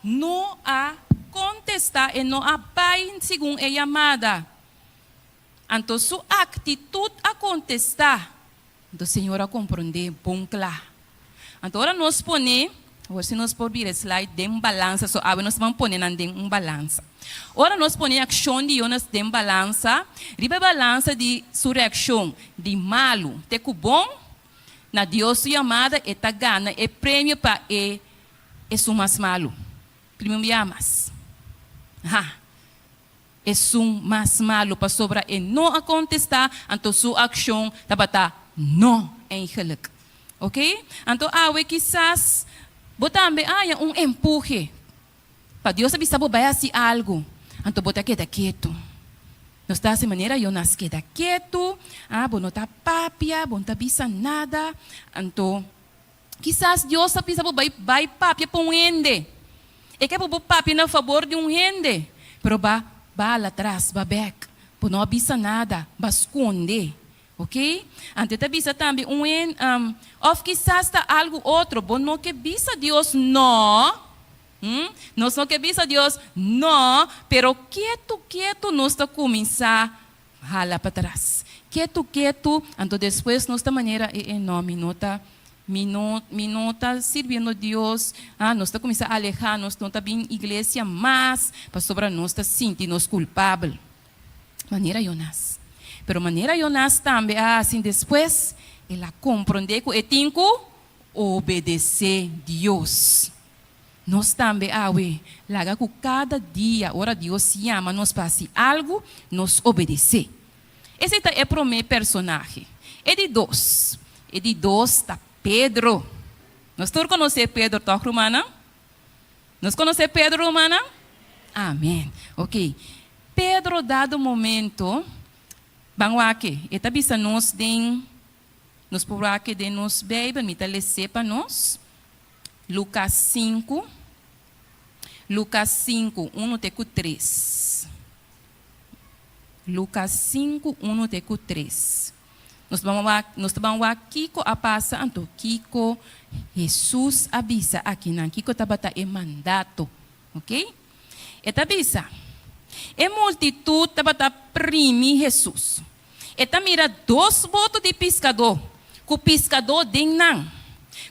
no a kontestá, e no a bai segun e yamada. Anto su aktitut a kontestá. Anto Señor a komprondé bon kla. Anto ora nos pone, awor si nos por bira e slide den balansa, so awe nos ta ban pone nan den un balansa. Ora nos pone e akshon di Jonas den balansa, riba e balansa di su reakshon di malu te ku bon, na Dios su yamada e ta gana e premio pa e esun mas malu. Primi un bia mas. Ha. Esun mas malu pasobra e no a kontestá, anto su akshon tabata no eigenlijk. Ok? Anto awe kisas bo tambe a haña un empuhe pa Dios a bisa bo bai hasi algu, anto bo ta keda ketu. Nos ta hasi manera Jonas keda ketu, ah, bo no ta papia, bo no ta bisa nada, anto Kisas Dios ta bisa bo bai bai papia pa un hende. E ke pa bo papia na fabor di un hende, pero ba bala tras, ba bek. Bo no a bisa nada, ba skonde. Ok? Anto e ta bisa tambe un hen, of kisas ta algu otro, bo no ke bisa Dios no. Hm? Nos no ke bisa Dios no, pero ketu ketu nos ta kuminsá Hala patras. Ketu ketu, anto despues nos ta manera e e no, mi no ta, mi no, mi no ta sirbiendo Dios, ah, nos ta kuminsá alehá, nos no ta bin iglesia mas, pasobra nos ta sinti nos kulpabel. Manera Jonas. Pero manera Jonas tambe a hasi despues, el a komprondé ku e tin ku obedesé Dios. Nos tambe awe, laga ku kada dia ora Dios yama nos pa hasi algu, nos obedesé. Esei ta e promé personahe. E di dos, e di dos ta Pedro. Nos tur konosé Pedro, tòg rumannan? Nos konosé Pedro, rumannan? Amèn. Oke. Pedro dado momento, ban wak, e ta bisa nos den, nos por wak den nos Beibel, mi ta les'é pa nos. Lukas sinku, Lukas sinku, unu te ku tres. Lukas sinku, unu te ku tres. Nos ta ban wak, nos ta ban wak kiko a pasa anto kiko Hesus a bisa akinan, kiko tabata e mandato. Oke? E ta bisa, E multitut tabata primi Hesus. E ta mira dos boto di piskadó ku piskadó den nan,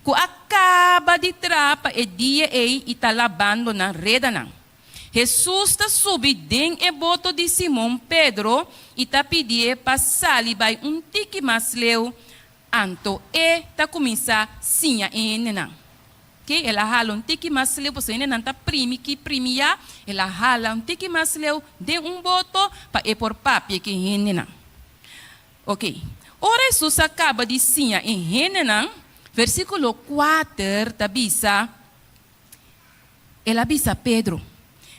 ku a kaba di traha pa e dia ei i ta labando nan redanan. Hesus ta subi den e boto di Simon Pedro i ta pidié pa sali bai un tiki mas leu, anto e ta kuminsá siña e hendenan. Ok, el a hala un tiki mas leu, pasobra hendenan ta primi ki primi ya, el a hala un tiki mas leu den un boto pa e por papia ku e hendenan. Ok, ora Hesus a kaba di siña e hendenan, versíkulo kuater ta bisa, El a bisa Pedro,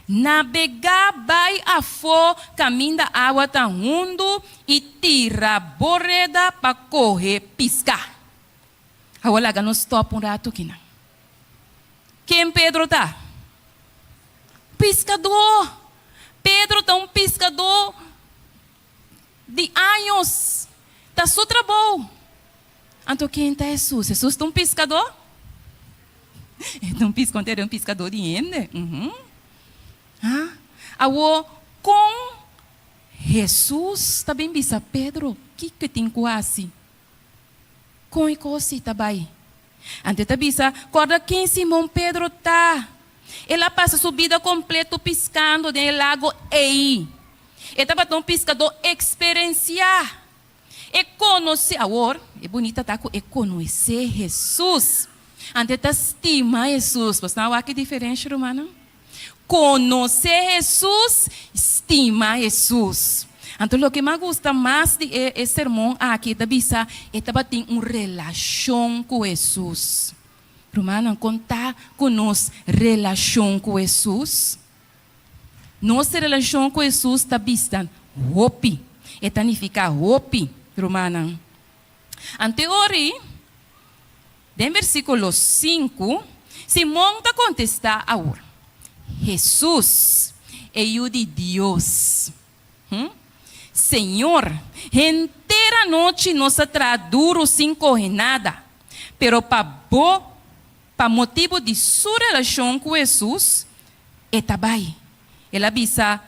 Nabegá bai afó kaminda awa ta hundu i tira bo reda pa kohe piská. Awor laga nos stòp un ratu kinan. Ken Pedro ta? Piskadó! Pedro ta un piskadó di años. Ta su trabou. Anto ken ta Hesus? Hesus ta un piskadó? E ta un piskadó, un piskadó di hende. Uhum. Ha? Awor, kon Hesus ta bin bisa Pedro kiko e tin ku hasi? Kon e kos ei ta bai? Anto e ta bisa, Kòrda ken Simon Pedro ta. El a pasa su bida kompleto piskando den e lago ei. E tabata un piskadó eksperensiá. E konosé, awor, e bunita ta ku e konosé Hesus. Anto e ta stima Hesus. Bo sa wak e diferensha, rumannan? Konosé Hesus, stima Hesus. Anto loke mi a gusta mas di e e sermon aki e ta bisa e tabatin un relashon ku Hesus. Rumannan, kon ta ku nos relashon ku Hesus? Nos relashon ku Hesus ta bisa hopi. E ta nifiká hopi, rumannan. Anto e ora ei, Den versíkulo sinku, Simon ta kontestá awor, Hesus, e Yu di Dios. Hm? Señor, henter anochi nos a traha duru sin kohe nada, pero pa bo, pa motibu di su relashon ku Hesus, e ta bai. El a bisa,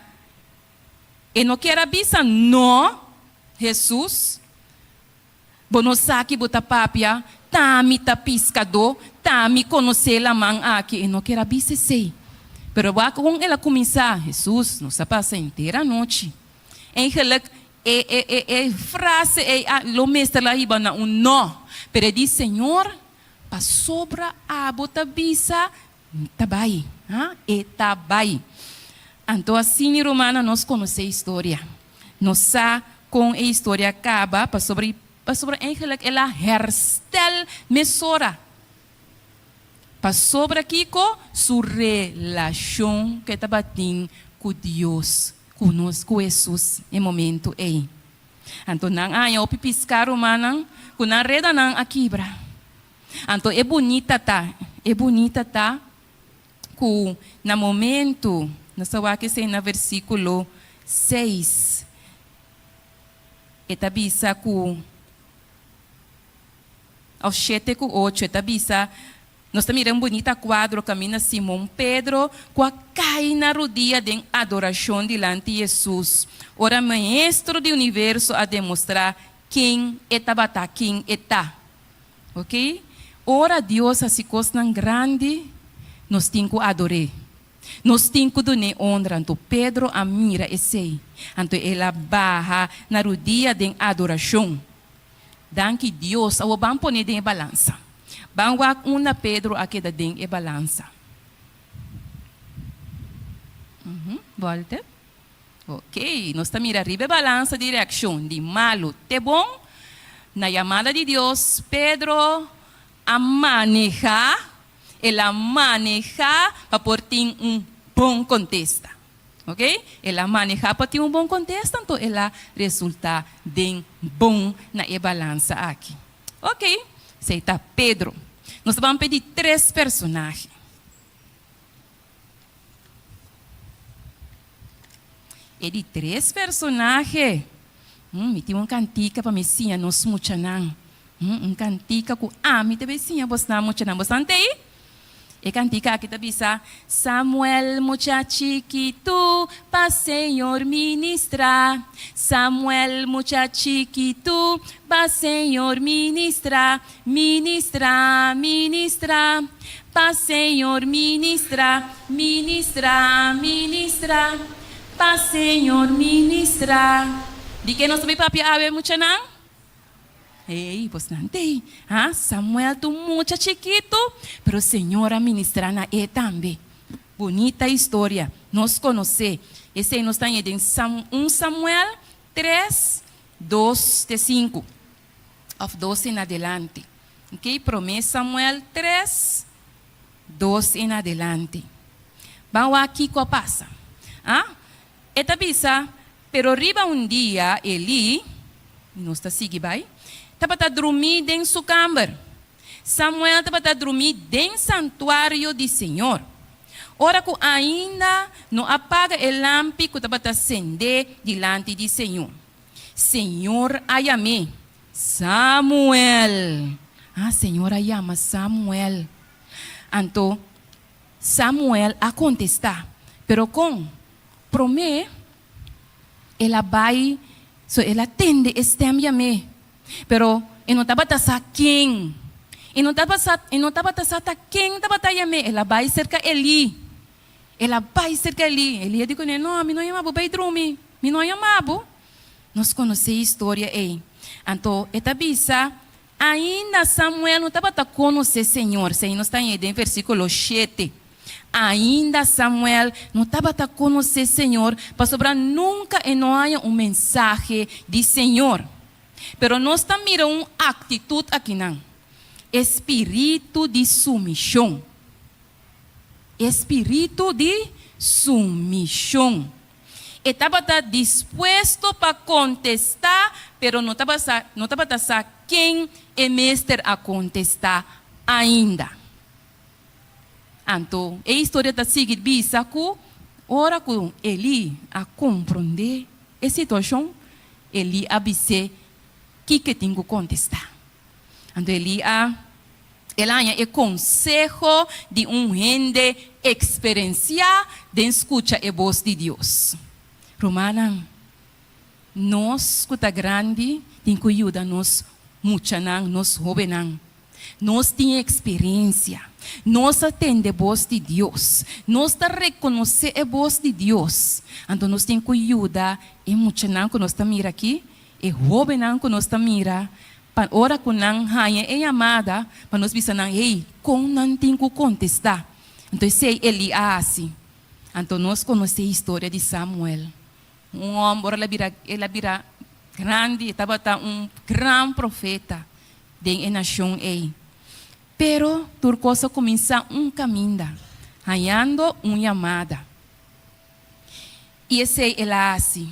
E no kier a bisa no, Hesus. Bo no sa ki bo ta papia, t'ami ta piskadó, t'ami konosé laman aki. E no kier a bisa esei. Pero wak kon el a kuminsá, Hesus, nos a pasa henter anochi. Eigenlijk, e e e e frase ei a lo mester la hiba na un no. Pero e di, Señor, pasobra abo ta bisa, mi ta bai. Ha? E ta bai. Anto asina, rumannan, nos konosé historia. Nos sa kon e historia a kaba pasobra pasobra eigenlijk el a herstel mesora. Pasobra kiko? Su relashon ku e tabatin ku Dios, ku nos, ku Hesus e momento ei. Anto nan a haña hopi piská, rumannan, ku nan redanan a kibra. Anto e bunita ta, e bunita ta ku na momentu, nos ta wak esei na versíkulo seis, e ta bisa ku, òf shete ku ocho, e ta bisa, nos ta mira un bunita kuadro kaminda Simon Pedro ku a kai na rudia den adorashon dilanti Hesus, ora Maestro di universo a demostrá ken e tabata, ken e ta. Ok, ora Dios hasi kosnan grandi, nos tin ku ador'é. Nos tin ku dun'é onra. Anto Pedro a mira esei, anto el a baha na rudia den adorashon. Danki Dios, awor ban pon'é den e balansa. Ban wak unda Pedro a keda den e balansa. Volte. Ok, nos ta mira riba e balansa di reakshon di malu te bon. Na yamada di Dios, Pedro a manehá, el a manehá pa por tin un bon kontesta. Ok, el a manehá pa tin un bon kontesta, anto el a resultá den bon na e balansa aki. Ok, esei ta Pedro. Nos ta ban p'e di tres personahe. E di tres personahe. Mi tin un kantika pa mi siña nos muchanan. Un kantika ku ami ta bay siña bosnan muchanan. Bosnan ta ei? E kantika aki ta bisa, Samuel mucha chikitu pa Señor ministra. Samuel mucha chikitu pa Señor ministra. Ministra, ministra, pa Señor ministra, ministra, ministra, pa Señor ministra. Di ke nos ta bay papia awe muchanan? Ei, bosnan t'ei. Ha, Samuel ta un mucha chikitu, pero Señor a ministrá na e tambe. Bunita historia. Nos konosé. Esei nos ta haña den un Samuel tres, dos te sinku, òf dos en adelante. Oké, Promé Samuel tres, dos en adelante. Ban wak kiko a pasa. Ah, e ta bisa, Pero riba un dia Elí, nos ta sigui bai, tabata drumí den su kamber. Samuel tabata drumí den santuario di Señor. Ora ku ainda no a paga e lampi ku tabata sendé dilanti di Señor. Señor a yam'é, Samuel! Ah, Señor a yama Samuel. Anto Samuel a kontestá, Pero kon? Promé, el a bai, so el a tende e stèm yam'é. Pero e no tabata sa ken. E no tabata sa, e no tabata sa ta ken tabata yam'é. El a bai serka Elí. El a bai serka Elí. Elí a di kuné, No, mi no yama bo, bai drumi. Mi no yama bo. Nos konosé e historia ei. Anto e ta bisa, Ainda Samuel no tabata konosé Señor. Esei nos ta haña den versíkulo shete. Ainda Samuel no tabata konosé Señor pasobra nunka e no haña un mensahe di Señor. Pero nos ta mira un aktitut akinan, e spiritu di sumishon. E spiritu di sumishon. E tabata dispuesto pa kontestá, pero no tabata no tabata sa ken e mester a kontestá ainda. Anto e historia ta sigui bisa ku ora ku Elí a komprondé e situashon, Elí a bis'é kiko e tin ku kontestá. Anto Elí a el a haña e konseho di un hende eksperensiá den skucha e bos di Dios. Rumannan, nos ku ta grandi tin ku yuda nos muchanan, nos hóbennan. Nos tin eksperensia. Nos a tende bos di Dios. Nos ta rekonosé e bos di Dios. Anto nos tin ku yuda e muchanan ku nos ta mira aki, e hóbennan ku nos ta mira, pa ora ku nan haña e yamada, pa nos bisa nan, Hey, kon nan tin ku kontestá? Anto esei Elí a hasi. Anto nos konosé historia di Samuel. Un hòmber, ora el a bira, el a bira grandi, e tabata un gran profeta. den e nashon ei. Pero tur kos a kuminsá un kaminda, hañando un yamada. I esei el a hasi.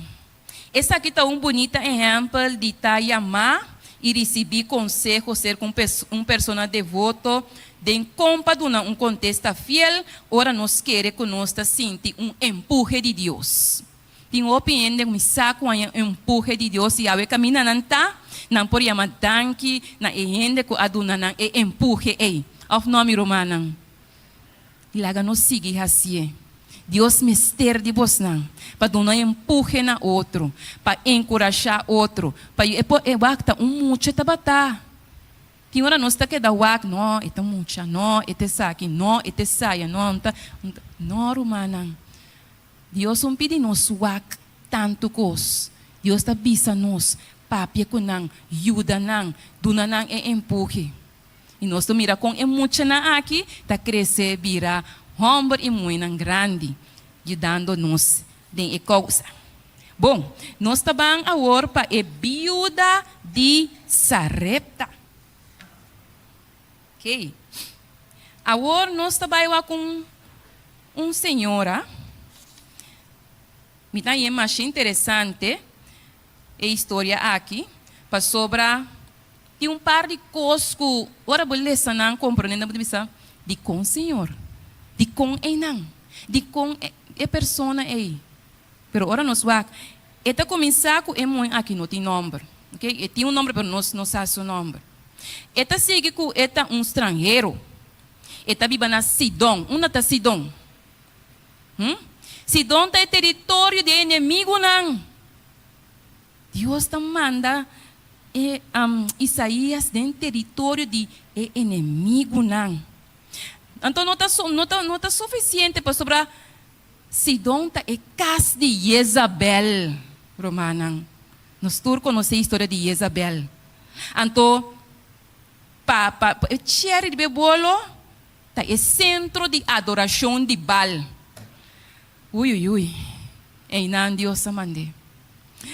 Esaki ta un bunita ehèmpel di ta yamá i risibí konseho serka un un persona devoto den kon pa duna un kontesta fiel ora nos kere ku nos ta sinti un empuhe di Dios. Tin hopi hende ku mi sa ku haña un empuhe di Dios i awe kaminda nan ta, nan por yama danki na e hende ku a duna nan e empuhe ei. Òf no, mi rumannan? Laga nos sigui hasié. Dios mester di bosnan pa duna un empuhe na otro, pa enkurashá otro, pa e por e wak ta un mucha tabata. Tin ora nos ta keda wak, no, e ta mucha, no, e ta esaki, no, e ta esaya, no, ta, no, rumannan. Dios un pidi nos wak tantu kos. Dios ta bisa nos, papia ku nan, yuda nan, duna nan e empuhe. I nos ta mira kon e muchanan aki ta krese bira hòmber i muhénan grandi, yudando nos den e kousa. Bon, nos ta ban awor pa e biuda di Sarepta. Oké. Awor nos ta bai wak un un señora. Mi ta hañ'é masha interesante e historia aki, pasobra tin un par di kos ku ora bo lesa nan komprondé nan bo ta bisa, Dikon Señor? Dikon einan? Dikon e persona ei? Pero ora nos wak, e ta kuminsá ku e muhé aki no tin nòmber. Oké, e tin un nòmber pero nos no sa su nòmber. E ta sigui ku e ta un stranhero. E ta biba na Sidon. Unda ta Sidon? Hm? Sidon ta e teritorio di e enemigunan. Dios ta manda e Isaías den teritorio di e enemigunan. Anto no ta no ta no ta sufisiente pasobra Sidon ta e kas di Jezabel, rumannan. Nos tur konosé historia di Jezabel. Anto pa pa e cheri riba e bolo ta e sentro di adorashon di Baal. Ui ui ui, einan Dios a mand'é.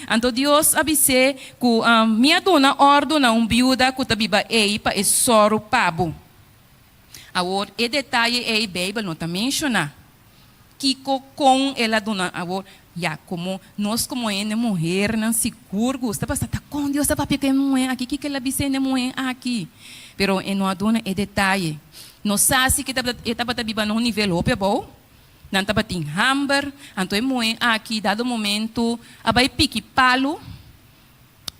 Anto Dios a bis'é ku mi a duna òrdu na un biuda ku ta biba ei pa e sòru pa bo. Awor, e detaye ei Beibel no ta menshoná. Kiko kon el a duna? Awor, ya, komo nos komo hende muhernan sigur gusta pasa ta kon Dios ta papia ku e muhé aki, kiko el a bisa hende muhé aki? Pero e no a duna e detaye. Nos sa si ku e tabata biba na un nivel hopi abou. Nan tabatin hamber, anto e muhé aki dado momento a bai piki palu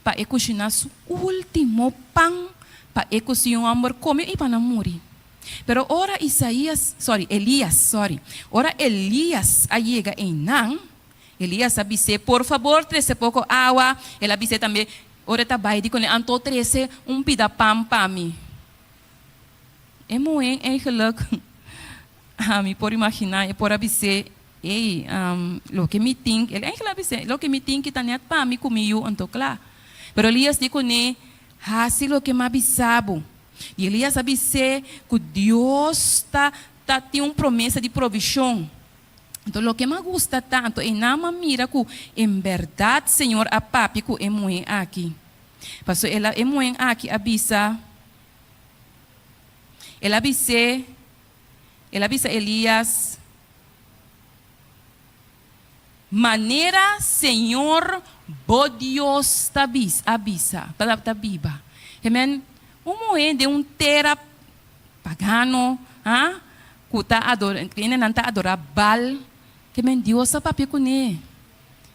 pa e kushiná su último pan pa e ku su yu hòmber kome i pa nan muri. Pero ora Isaías, sorry, Elías, sorry, ora Elías a yega einan, Elías a bis'é, Por fabor, trese poko awa. El a bis'é tambe, ora e ta bai di kuné, Anto trese un pida pan pa mi. E muhé eigenlijk, mi por imaginá, e por a bis'é, Ey, loke mi tin, el eigenlijk a bis'é, loke mi tin ki ta nèt pa mi ku mi yu, anto kla. Pero Elías di kuné, Hasi loke mi a bisa bo. I Elías a bis'é ku Dios ta ta tin un promesa di provishon. Anto loke mi a gusta tantu, einan mi a mira ku en bèrdat Señor a papia ku e muhé aki. Pasobra el a e muhé aki a bisa, el a bis'é, el a bisa Elías, Manera Señor bo Dios ta bisa, a bisa, ta biba. Amen. Un muhé den un tera pagano, ha, ku ta adora, kendenan ta adorá Baal, ke men Dios a papia kuné.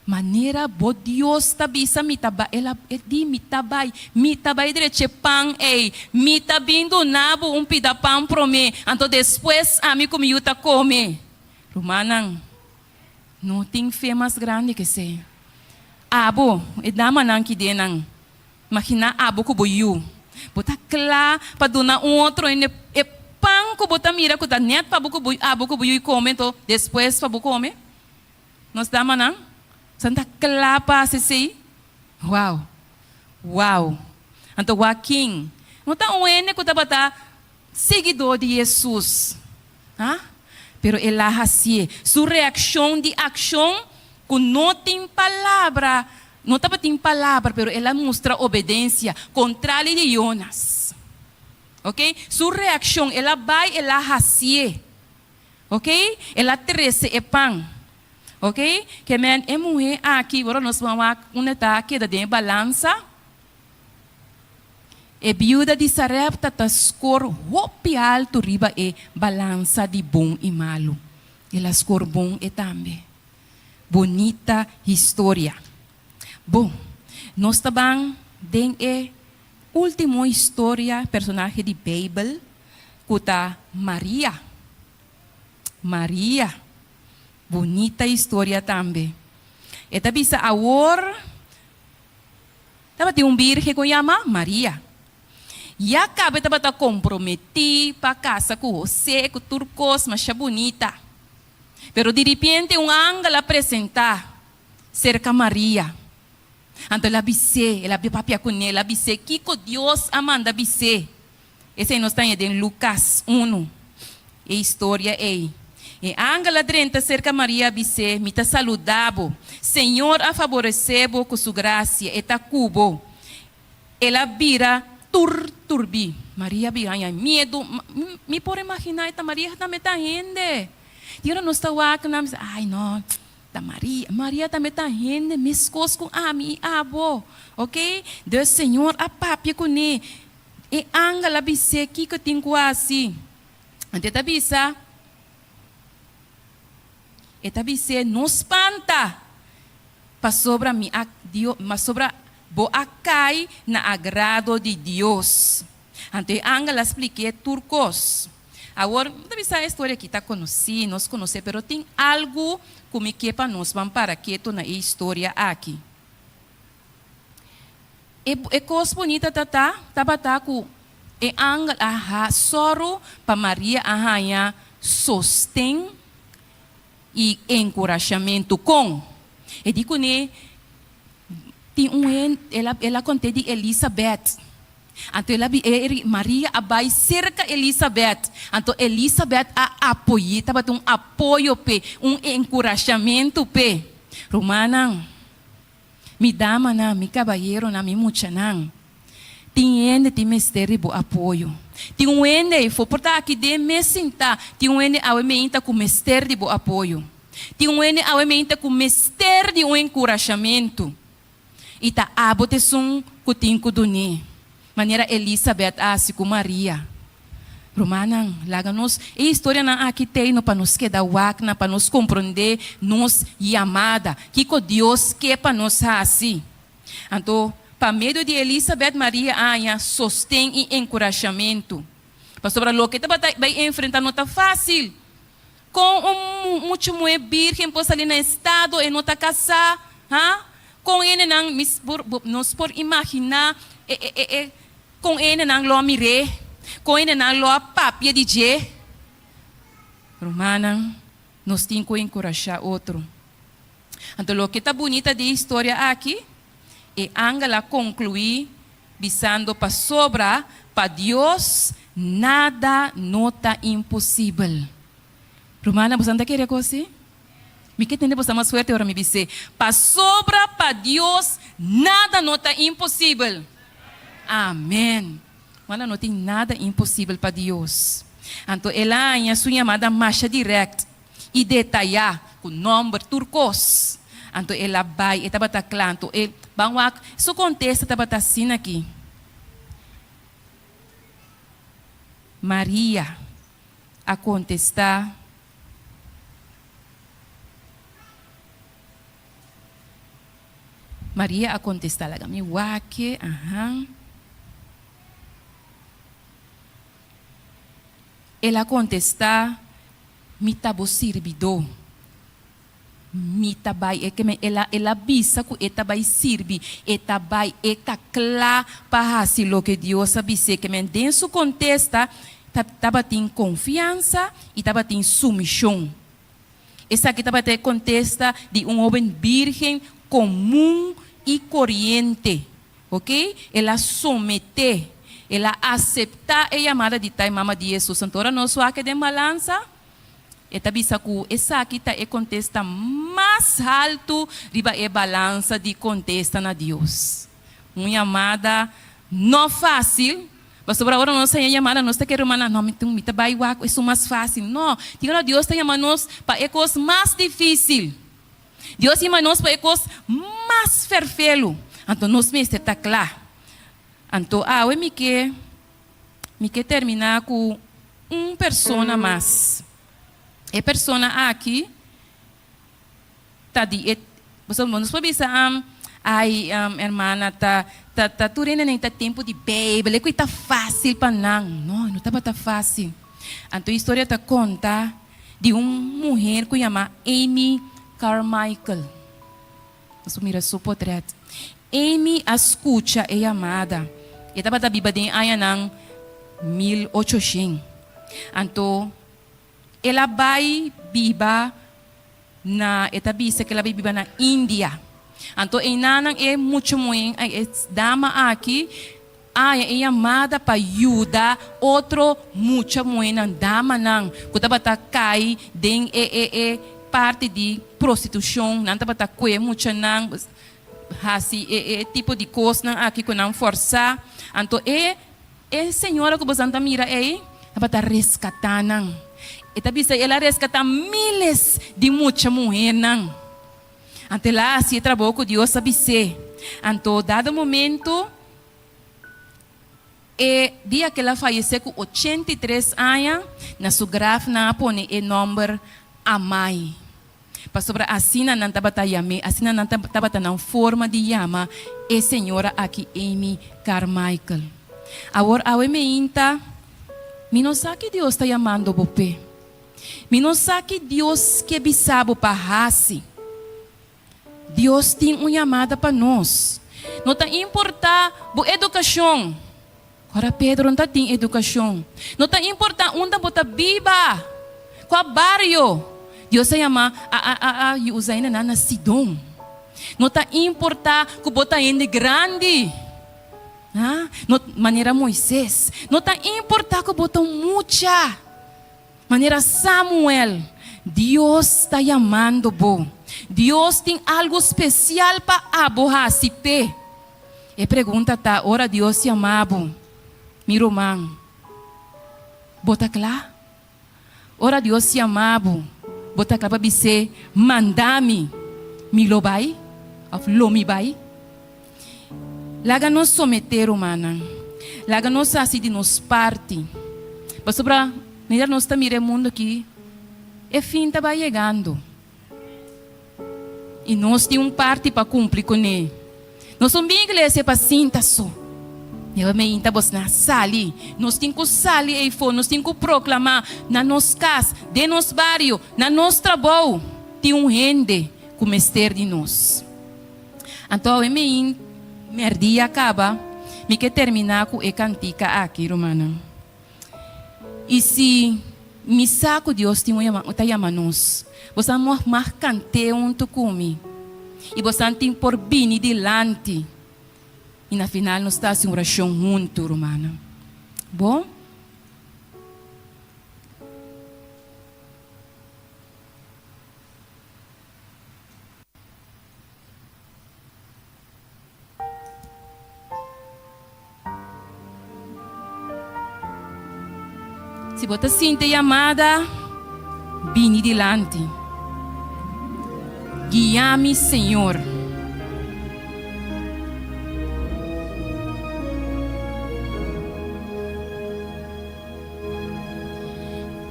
Manera bo Dios ta bisa mi ta bai, el a e di mi ta bai, mi ta bai drecha e pan ei, mi ta bin duna bo un pida pan promé, anto despues ami ku mi yu ta kome. Rumannan, no tin fe mas grandi ke esei. Abo, e damanan ki den nan, imaginá abo ku bo yu. Bo ta kla pa duna un otro hende e pan ku bo ta mira ku ta nèt pa bo ku bo abo ku bo yu kome, anto despues pa bo kome? Nos damanan, sa ta kla pa hasi esei? Wow! Wow! Anto Joaquin, no ta un hende ku tabata Siguidó di Hesus, ha? Pero el a hasié. Su reakshon di akshon ku no tin palabra, no tabatin palabra, pero el a mustra obedensia, kontrali di Jonas. Ok? Su reakshon, el a bai, el a hasié. Ok? El a trese e pan. Ok? Ke men e muhé aki, ora nos ban wak unda ta keda den e balansa, E biuda di Sarepta ta skor hopi altu riba e balansa di bon i malu. El a skor bon e tambe. Bonita historia. Bon, nos ta ban den e ultimo historia, personahe di Beibel, ku ta Maria. Maria. Bonita historia tambe. E ta bisa awor. Tabatin un birgen ku yama Maria. Ya kaba e tabata komprometí pa kasa ku Hosé ku tur kos masha bunita. Pero diripiente un angel a presentá serka Maria. Anto el a bis'é, el a papia kuné, el a bis'é kiko Dios a manda bis'é. Esei nos ta haña den Lukas unu, e historia ei. E angel a drenta serka Maria a bis'é, Mi ta saludá bo. Señor a faboresé bo ku su grasia, e ta ku bo. El a bira tur turbí. Maria a bira haña miedu. Mi por imaginá e ta Maria tambe ta hende. Di ora nos ta wak nan, bisa, Ai no, ta Maria. Maria tambe ta hende meskos ku ami i abo. Oké? Dus Señor a papia kuné. E angel a bis'é kiko tin ku hasi. Anto e ta bisa, e ta bis'é, No spanta, pasobra mi a Dio, pasobra bo a kai na agrado di Dios. Anto e angel a splik'é tur kos. Awor, mi ta bisa e storia aki ta konosí, nos konosé, pero tin algu ku mi ke pa nos ban para ketu na e historia aki. E e kos bunita ta ta tabata ku e angel a ha sòru pa Maria a haña sosten i enkurashamentu. Kon? E di kuné tin un hende, el a el a kont'é di Elisabèt. Anto el a bi e Maria a bai serka Elisabet. Anto Elisabet a apoy'é, tabata un apoyo p'e, un enkurashamentu p'e. Rumannan, mi damanan, mi kabayeronan, mi muchanan, tin hende tin mester di bo apoyo. Tin un hende ei for ta aki den mes sintá, tin un hende awe meinta ku mester di bo apoyo. Tin un hende awe meinta ku mester di un enkurashamentu. I ta abo t'esun ku tin ku dun'é, manera Elisabet a hasi ku Maria. Rumannan, laga nos e historianan aki teino pa nos keda wak nan, pa nos komprondé nos yamada, kiko Dios ke pa nos hasi. Anto, pa medio di Elisabet, Maria a haña sosten i enkurashamentu. Pasobra loke tabata bai enfrentá no ta fásil. Kon un mucha muhé bírgen por sali na estado e no ta kasá? Ha? Kon hendenan, mis por, nos por imaginá e, e, e, e, kon hendenan lo a mir'é? Kon hendenan lo a papia di dje? Rumannan, nos tin ku enkurashá otro. Anto loke ta bunita di e historia aki, e angel a konkluí bisando pasobra pa Dios nada no ta imposibel. Rumannan, boso ta kere kos si? Mi ke tende boso mas fuerte ora mi bis'é, pasobra pa Dios nada no ta imposibel. Amen. Rumannan, no tin nada imposibel pa Dios. Anto el a haña su yamada masha dirèkt. I detayá ku nòmber tur kos. Anto el a bai, e tabata kla. Anto e ban wak, su kontesta tabata asina aki, Maria a kontestá, Maria a kontestá, laga mi wak e, ahan. El a kontestá, Mi ta bo sirbidó. Mi ta bai. E ke men, el a, el a bisa ku e ta bai sirbi. E ta bai, e ta kla pa hasi loke Dios a bis'é. Ke men, den su kontesta ta, tabatin konfiansa i tabatin sumishon. Esaki tabata e kontesta di un hóben bírgen komun i koriente. Oke, el a someté, el a aseptá e yamada di ta e mama di Hesus. Anto ora nos wak den balansa, e ta bisa ku esaki ta e kontesta mas haltu riba e balansa di kontesta na Dios. Un yamada no fásil, pasobra ora nos haña yamada nos ta kere rumannan, no, mi mi ta bai wak esun mas fásil. No, tin ora Dios ta yama nos pa e kos mas difísil. Dios yama nos pa e kos mas ferfelu, anto nos mester ta kla. Anto awe mi ke mi ke terminá ku un persona mas. E persona aki ta di e pasobra nos por bisa ai hermana ta ta ta tur hende ta tempu di beibel e ku ta fásil pa nan. No, e no tabata fásil. Anto e historia ta konta di un muher ku yama Amy Carmichael. Nos por mira su potret. Amy a skucha e yamada. E tabata biba den añanan 1800. Anto el a bai biba na, e ta bisa ku el a bai biba na India. Anto einanan e mucha muhé, e dama aki, Haña e yamada pa yuda otro mucha muhénan, damanan, ku tabata kai den e e e parti di prostitushon. Nan tabata kue muchanan, hasi e e tipo di kosnan aki ku nan fòrsá. Anto e e señora ku bosan ta mira ei tabata reskatá nan. E ta bisa el a reskatá míles di mucha muhénan. Anto el a hasi e trabou ku Dios a bis'é. Anto dado momento. E dia ku el a fayesé ku 83 aña, na su graf nan a pone e nòmber Amai, pasobra asina nan tabata yam'é, asina nan tabata nan forma di yama e señora aki Amy Carmichael. Awor awe meinta, mi no sa ki Dios ta yamando bo p'e. Mi no sa ki Dios ke bisa bo pa hasi. Dios tin un yamada pa nos. No ta importá bo edukashon. Ora Pedro no ta tin edukashon. No ta importá unda bo ta biba, kua bario. Dios a yama a a a a usa hende nan na Sidon. No ta importá ku bo ta hende grandi. Ha? No, manera Moises. No ta importá ku bo ta un mucha. Manera Samuel. Dios ta yamando bo. Dios tin algu spesial pa abo hasi p'e. E pregunta ta, ora Dios yama bo, mi ruman, bo ta kla? Ora Dios yama bo, bo ta kla pa bis'é, Manda mi, mi lo bai, òf lo mi bai? Laga nos someté, rumannan. Laga nos hasi di nos parti. Pasobra manera nos ta mira e mundu aki, e fin ta bai yegando. I nos tin un parti pa kumpli kuné. Nos no bin iglesia pa sinta so. Neba meinta bosnan a sali. Nos tin ku sali eifó. Nos tin ku proklamá na nos kas, den nos bario, na nos trabou. Tin un hende ku mester di nos. Anto awe mein mèrdia kaba, mi ke terminá ku e kantika aki, rumannan. I si mi sa ku Dios tin un yama, ta yama nos, bosan moh mag kant'é huntu ku mi, i bosan tin por bini dilanti, i na final nos ta hasi un orashon huntu, rumannan. Bo? Si bo ta sinti e yamada, bini dilanti. Guia mi, Señor.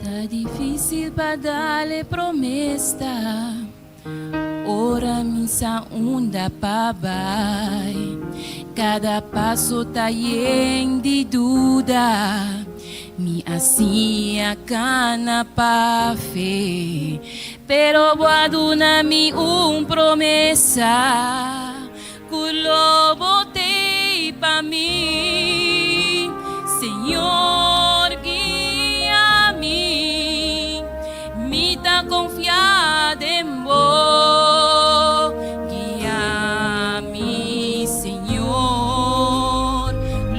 Ta difícil pa dal e promesta. Ora mi sa unda pa bai, kada paso ta yen di duda. Mi a siña kana pa fe, pero bo a duna mi un promesa ku lo bo t'ei pa mi. Señor, guia mi, mi ta konfia den bo. Guia mi, Señor,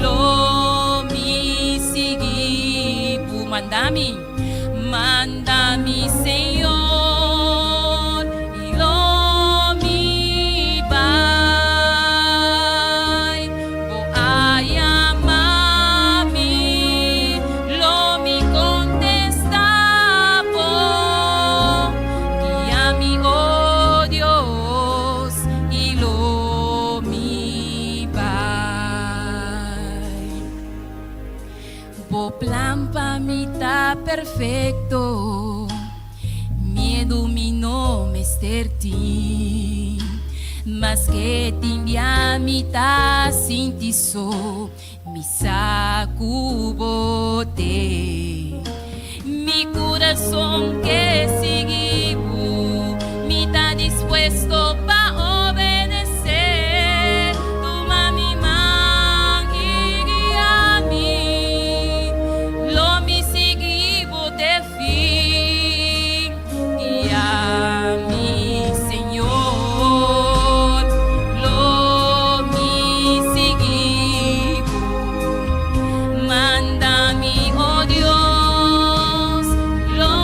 lo mi sigui bo. Manda mi, manda mi, Señor. I lo mi bai, bo a yama mi, lo mi kontestá bo. Guia mi, o Dios, i lo mi bai. Bo plan pa mi ta perfekto. Miedu mi no mester tin, maske tin bia mi ta sinti so, mi sa ku bo te. Mi kurason ke sigui bo, mi ta dispuesto pa obedesé. Tuma mi man i guia mi, lo mi sigui bo te fin. Guia mi, Señor, lo mi sigui bo. Manda mi, oh Dios, lo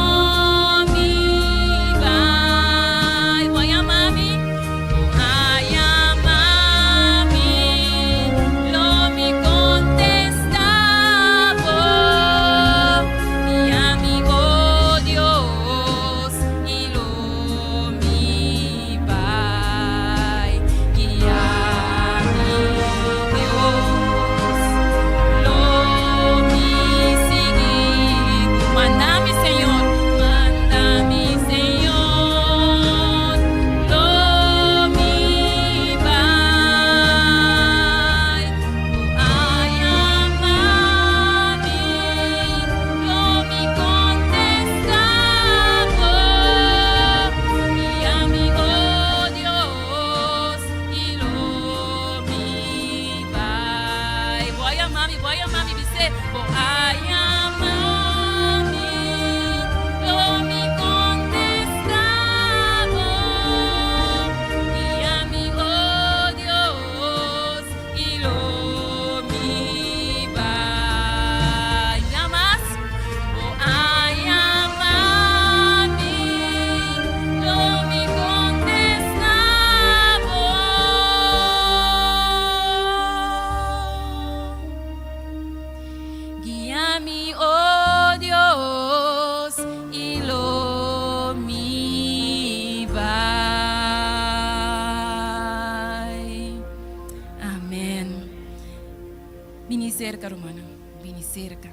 serka, rumannan. Bini serka.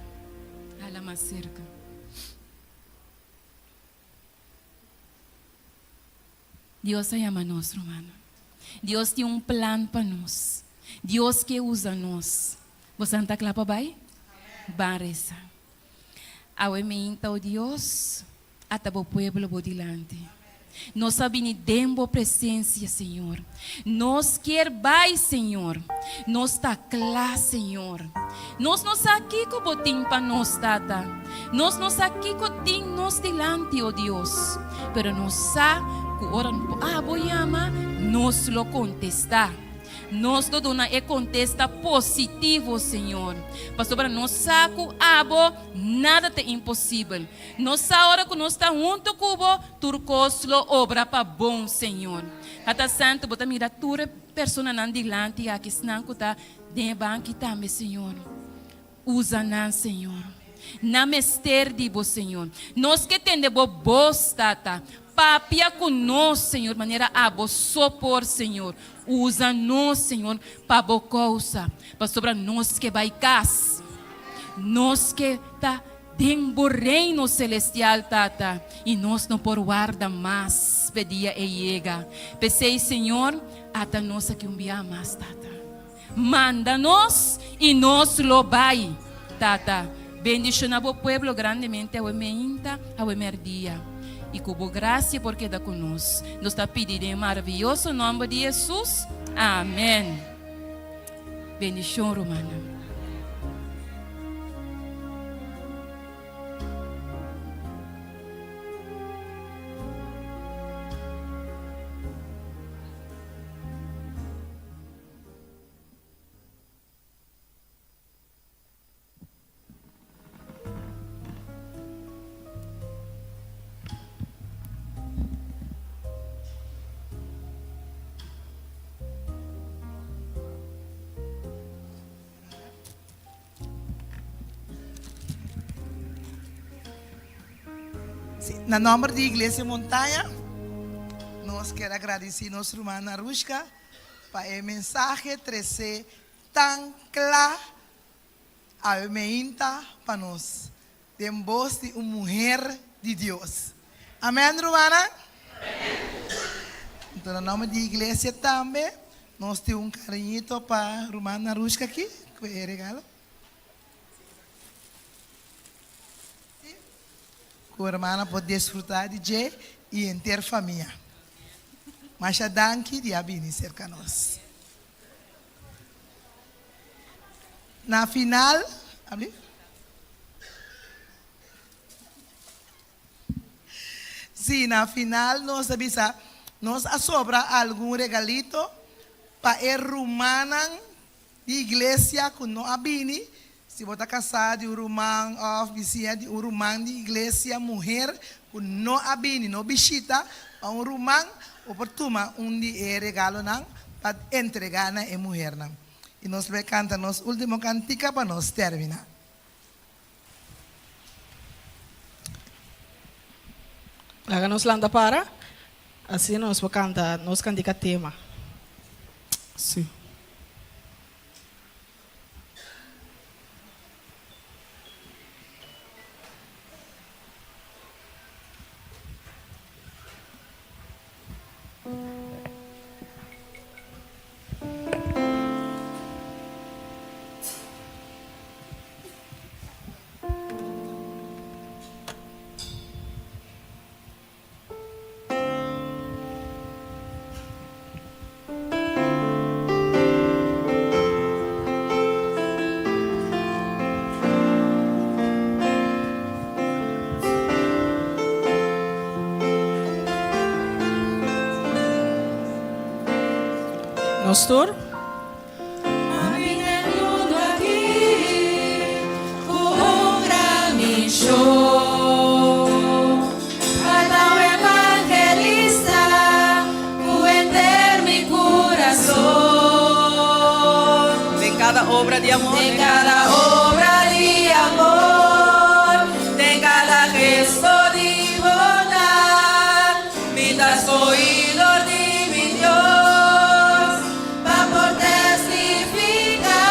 Hala mas serka. Dios a yama nos, rumannan. Dios tin un plan pa nos. Dios ke usa nos. Bosan ta kla pa bai? Ban resa. Awe meinta, o Dios, ata bo pueblo bo dilanti. Nos a bini den bo presencia, Señor. Nos kier bai, Señor. Nos ta kla, Señor. Nos no sa kiko bo tin pa nos, Tata. Nos no sa kiko tin nos dilanti, o Dios. Pero nos sa ku ora abo yama, nos lo kontestá. Nos lo duna e kontesta positivo, Señor. Pasobra nos sa ku abo nada ta imposibel. Nos sa ora ku nos ta huntu ku bo, tur kos lo obra pa bon, Señor. Tata Santu, bo ta mira tur e personanan dilanti aki, esnan ku ta den e banki tambe, Señor. Usa nan, Señor. Nan mester di bo, Señor. Nos ke tende bo bos, Tata. Papia ku nos, Señor, manera abo so por, Señor. Usa nos, Señor, pa bo kousa, pasobra nos ke bai kas. Nos ke ta den bo Reino Celestial, Tata, i nos no por warda mas p'e dia ei yega. P'esei, Señor, ata nos aki un bia mas, Tata. Manda nos i nos lo bai, Tata. Bendiciona bo pueblo grandemente awe meinta, awe merdia. I ku bo gracia por keda ku nos. Nos ta pidi den e maraviyoso nomber di Jesus. Amen. Bendicion, rumannan. Na nomber di Iglesia Montaña, nos kier a gradici nos ruman Narushka pa e mensahe trece tan cla awe meinta pa nos den bos di un muher di Dios. Amen rumannan? Enton na nomber di iglesia tambe nos tin un cariñito pa ruman Narushka aki cu e regalo. Cu hermana por disfruta di dje y henter famia. Masha danki di a bini cerca nos. Na final, abli. Si, na final nos a bisa, nos a sobra algun regalito pa e rumannan di iglesia ku no a bini, si bo ta kasá di un ruman òf bisiña di un ruman di iglesia muher ku no a bini, no bishita pa un ruman, bo por tuma un di e regalonan pa entregá na e muhernan. I nos lo e kanta nos último kantika pa nos terminá. Laga nos lanta para, asina nos por kanta nos kantika tema. Sí. Nos tur. Den kada obra di amor. Den kada obra di amor, den kada gesto di bondad, mi ta skohi dor di mi Dios pa por testifica.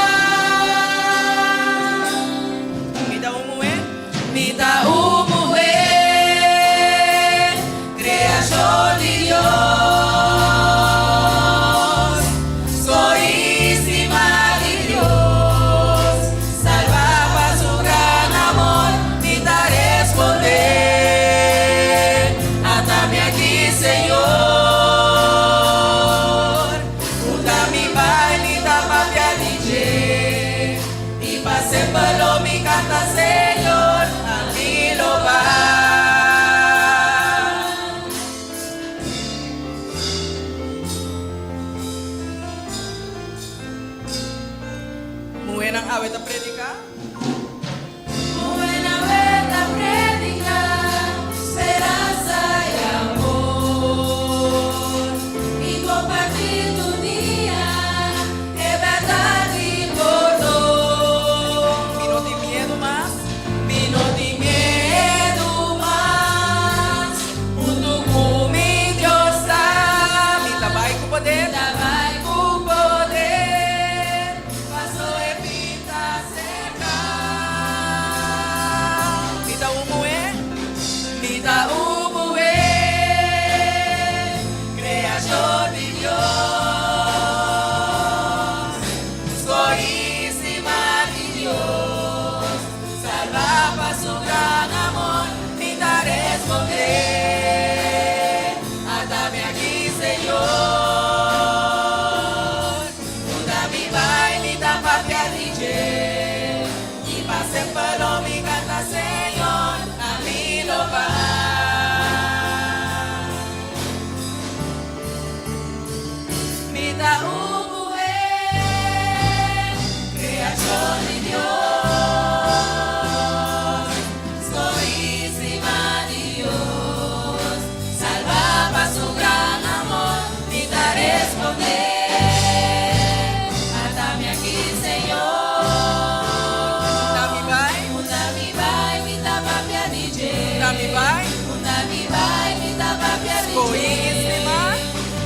Skohí stima,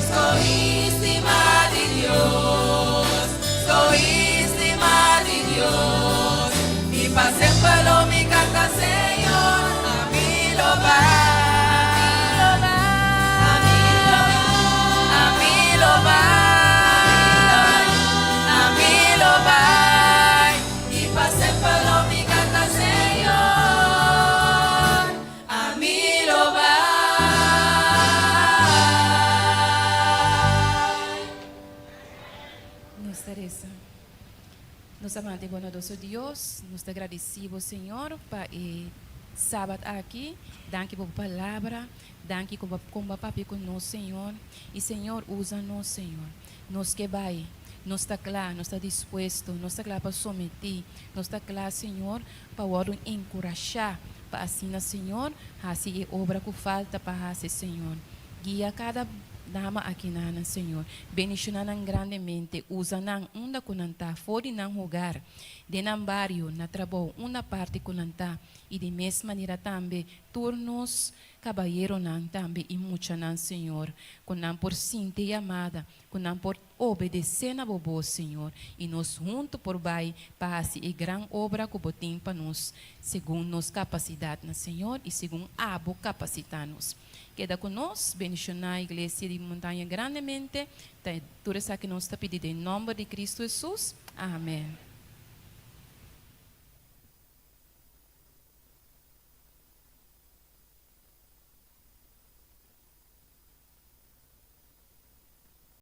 skohí stima di Dios, skohí stima di Dios. I pa semper lo mi kanta Señor, ami lo bai, ami lo bai, ami lo bai, ami lo bai. I pa semper lo mi kanta Señor, ami lo bai. Nos ta resa. Nos amante y bondadoso Dios, nos ta gradeci bo Señor pa e Sabat aki. Danki pa bo palabra. Danki con bo a papia cu nos Señor. Y Señor usa nos Señor. Nos ke bai. Nos ta cla, nos ta dispuesto, nos ta cla pa someti, nos ta cla Señor pa wordo encurasha pa asina Señor haci e obra cu falta pa haci Señor. Guia cada dama aki nan Señor. Bendiciona nan grandemente, usa nan unda cu nan ta, for di nan hogar, den nan bario, na trabou, unda parti cu nan ta, y di mes manera tambe tur nos cabayeronan tambe y muchanan Señor, cu nan por sinti e yamada, cu nan por obedece na bo bos, Señor, y nos hunto por bay pa haci e gran obra cu bo tin pa nos, segun nos capacidad na Señor y segun abo capacita nos. Keda cu nos, bendiciona Iglesia di Montaña grandemente, ta tur esaki nos ta pidi den nomber di Cristo Jesus. Amen.